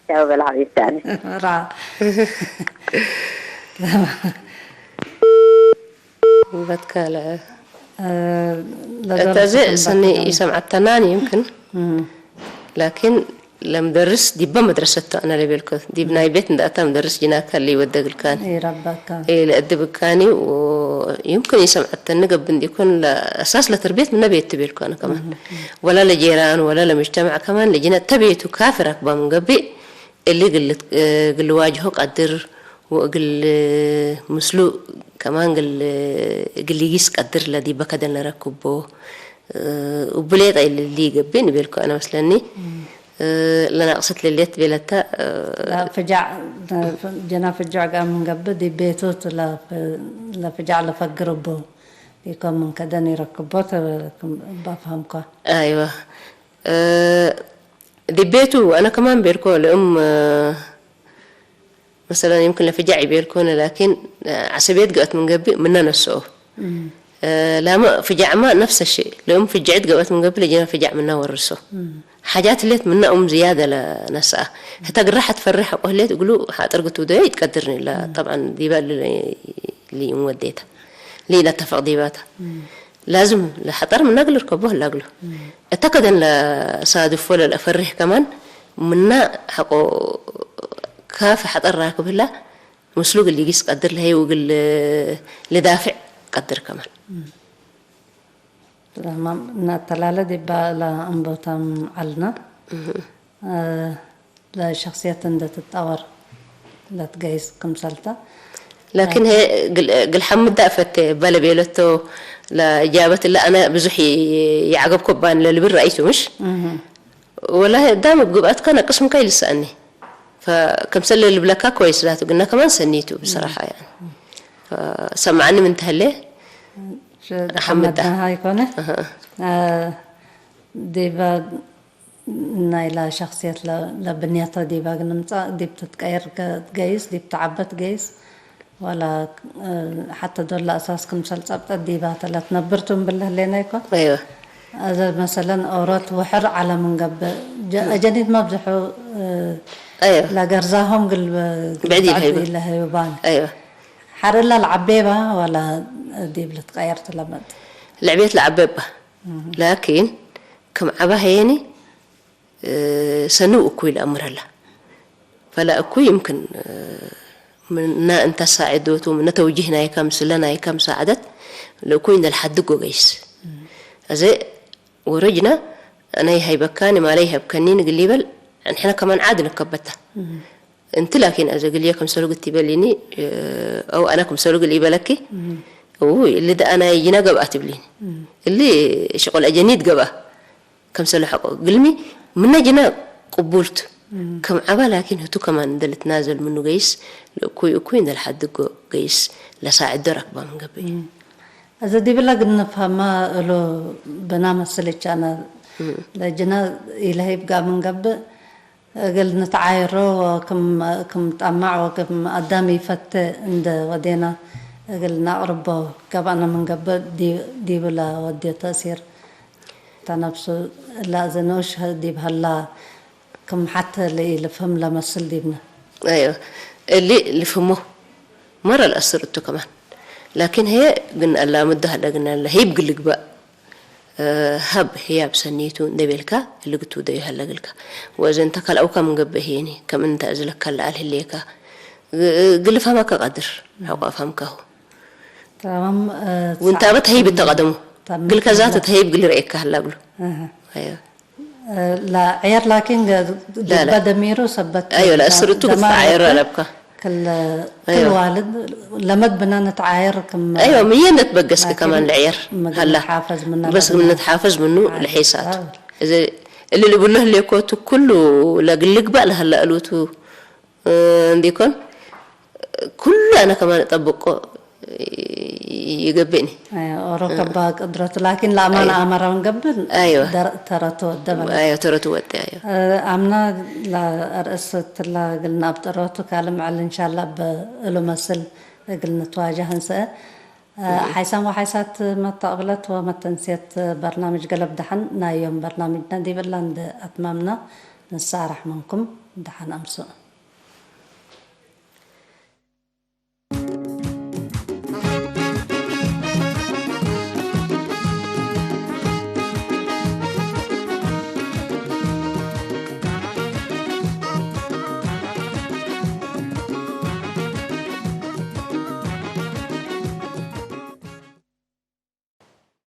ቻው በል ሐቢብታኒ። ራ። በትካለ። እ፣ ለደርስ እተዘ ሰኒ ይሰምዓተናን ይምክን። እም። ላኪን ለምደርስ ዲበ መድረሰት ቱ አነ ለቤልኮ። ዲብ ናይ ቤት እንደ አታ ምደርስ ጅናከ ለይወደግልካን። ኢረበካ። ኢለአድብካኒ ወዩምክን ይሰምዓተኒ ገብእ እንዲኮን ለአሳስ ለተርቤት ምነ ቤት ትቤልኮ አነ ከማን። እም። ወላ ለጄራን ወላ ለምጅተማዕ ከማን ለጅነ ተቤቱ ካፊ ራክባ ምን ገብእ እሊ እግል፣ እግል ዋጅሆ ቀድር ወእግል ምስሉ ከማን እግል፣ እግል ይጊስ ቀድር ለዲበ ከደን ለረክቦ እቡ ሌጠ እሊ ገብእ ንቤልኮ አነ መስለኒ። እም። ለናቅሰት ለሌት ቤለታ። ለፍጃዕ፣ ጀና ፍጃዕ ጋር ምን ገብእ ዲብ ቤቱ ለፍ-፣ ለፍጃዕ ለፈግር እቡ ኢኮን ምን ከደን ይረክቦ ተ-፣ እባ ፈሀምኮ። አይዋ። እ፣ ዲብ ቤቱ አነ ከማን ቤልኮ ለእም፣ እ፣ መሰለን፣ ይምክን ለፍጃዕ ኢቤልኮነ፣ ላኪን፣ እ፣ ዐሰብየት ገአት ምን ገብእ ምነ ነስኦ። እም። እ፣ ላመ ፍጃዕማ ነፍሰ ሸእ፣ ለእም ፍጅዕት ገአት ምን ገብእ ለጅነ ፍጃዕ ምነ ወርሶ። እም። ሓጃት ህሌት ምነ እም ዝያደ ለነስአ። ህተ ግራሐ ትፈሬሕ ሐቆ ህሌት እግሉ ሓጥር ግቱደዮ ኢትቀድርኒ። ለ-፣ እም። ጠብዓን ዲበ ሊ-፣ ሊ-፣ ሊእም ወዴተ። ሊነተፈቅ ዲባታ። እም። ላዝም ለሐጠር ምነ እግል ርከቦ ህላ እግሉ። እም። እተ ከደን ለሳድፎ ለለአፈርህ ከማን ምነ ሐቆ ካፊ ሐጠር ራክብ ህላ ምስሉ እግል ሊጊስ ቀድር ለህይ ወእግል ልዳፍዕ ቀድር ከማን። እም። ተማም። እናተላለ ዲባ ለአንቦታም ዐልነ። እህ። እ፣ ለሸክስየት እንደ ትጣወር ለትገይስ ክምሰልተ። ላኪን ሀ-፣ ግል-፣ ግል ሐምድ ዳእፈት በለ ቤለቶ ለእጃበት እለ አነ ብዙሕ ይ-፣ ይዐገብኮ ባን ለልብል ረአይቱ ምሽ? እህ። ወላሂ እዳም እብ ግብአትካ ነቅስ ምንካ ይልሰአኒ። ፈክምሰል ለልብለካ ኮይስ ዛቱ ግነ ከማን ሰኒቱ ብሰራሐ ያኒ። ፈሰምዐኒ ምን ተህሌ ሐምዳ። ሐምዳ ሃይ ኮነ። አሃ። አ፣ ዲበ ናይላ ሸክስየት ለ-፣ ለብንያተ ዲበ እግል ንምጸእ፣ ዲብ ትትቀየር ገ-፣ ገይስ፣ ዲብ ተዓበት ገይስ፣ ወላ፣ እ፣ ሐተ ዶል ለአሳስ ክምሰል ጸብጠት ዲባተ ለትነብር ቱ እምብል ህሌና ይኮን? አይወ። አዘ መሰለን ኦሮት ወሐር ዐለ ምን ገብእ፣ ጀ-፣ አጀኒት መብዝሑ፣ እ፣ አይወ። ለገርዛሆም ግል ብ-፣ ብዕድ ይልሀይበ። ብዕድ ይልሀይባን። አይወ። ሐር እለ ለዐቤባ ወላ ዲብ ልትቀየር ትለመድ? ለዕቤት ለዐቤባ። እህ። ላኪን ክም ዐባ ሀየኒ፣ እ፣ ሰኒ ወእኩይ ለአምር ሀላ። ፈለ እኩይ ይምክን፣ እ፣ ምነ እንተ ሳዕዶቱ፣ ምነ ተውጂህ ናይከ፣ ምስለ ናይከ ምሳዕደት፣ ለእኩይ እንደ ለሐድጎ ገይስ። እህ። አዜ ወረጅነ፣ አነ ይሀይበካኒ ማለ ይሀብከኒን እግል ኢበል፣ ንሕነ ከማን ዓድ ንከበታ። እህ። እንቲ ላኪን አዜ እግልዬ ክምሰሉ እግል ቲበሊኒ፣ አው አነ ክምሰሉ እግል ኢበለኪ፣ እም። እው፣ እሊ ደአናይ ጅነ ገብአ ትብሊኒ። እም። እሊ ሽቁል አጀኒት ገብአ፣ ክምሰሉ ሐቆ። እግልሚ ምነ ጅነ ቅቡል ቱ። እም። ክም ዐባ ላኪን ህቱ ከማን እንደ ልትናዘል ምኑ ገይስ፣ ለእኩይ እኩይ እንደ ለሐድጎ ገይስ፣ ለሳዕዶ ረክባ ምን ገብእ። እም። አዜ ዲብለ እግል ንፍሀማ እሉ ብና መስል እቻነ እም። ለጅነ ኢለሀይብ ጋር ምን ገብእ፣ እግል ንትዓየሮ ወክም፣ ክም ጠማዕ ወክም አዳም ኢፈቴ እንደ ወዴና እግል ነአቅርቦ ገብአነ ምን ገብእ፣ ዲ-፣ ዲብለ ወዴ ተእሲር ተነፍሱ እለ አዜ ንኡሽ ዲብ ሀላ ክም ሐቴ ለኢልፍህም ለመስል ዲብነ። አይወ፣ እሊ ልፍህሞ መረ ለአስር እቱ ከማን። ላኪን ህዬ ግን አላምዱ ሀለ ግን አለ ህይብ ግልግባእ ሀብ ህያብ ሰኒቱ እንዴ ቤልካ እሊ ግቱ ደዩ ሀለ እግልካ። ወእዘ እንተ ከልአውካ ምን ገብእ ህዬኒ፣ ከም እንተ እዝለካ ለዐል ህሌካ፣ ግ-፣ እግል ልፍሀመከ ቀድር፣ ሐቆ አፍሀምካሁ። ተማም፣ እ፣ ወእንተ አበ ተህይብ እተ ቀደሙ። ተም-፣ እግልከ ዛተ ተህይብ እግል ርኤካ ሀላ እግሉ። አሀ። አይወ። እ፣ ለዐየር ላኪን ገ-፣ ላ፣ ላ። ዲበ ደሚሩ ሰበት አይወ፣ ለአስር እቱ ደማር ግትፈ ዐየር ወቅት አለብካ። ክል፣ ክል አይወ። ዋልድ ለመድ ብነ ንትዓየር ክም አይወ፣ ምየ እንደ ትበገስክ ላኪን ከማን ለዐየር ምግብ ሀላ። ንትሓፈዝ ምነ በስ ለብነ። ንትሓፈዝ ምኑ ዓዲ ለሒሳቱ። አዎ። እዘ እሊ ልብሎ ህሌኮቱ ኩሉ ለግልግባእ ለሀላ እሉቱ፣ እ፣ እንዲኮን ኩሉ አነ ከማን እጠብቆ ይገብእኒ። አዎ፣ ኦሮ እ። ከባ ቅድረቱ ላኪን ለአማን አይወ። አመራውን ገብእ አይወ። ደር-፣ ተረቱ ወደ ማለት። አይወ፣ ተረቱ ወደ፣ አይወ። እ፣ አምና ለአርእስ ትላ እግል ነአብጥሮቱ ካልም ዐል እንሻላ በእሉ መስል እግል ንትዋጃህ እንሰአ። እ፣ እህ። ሓይሳም ወሓይሳት መተቅብለት ወመተንስየት በርናምጅ ገለብ ደሐን ናይ ዮም በርናምጅነ ዲብላ እንደ አትማምና ንሳረሕ ምንኩም ደሐን አምሱ።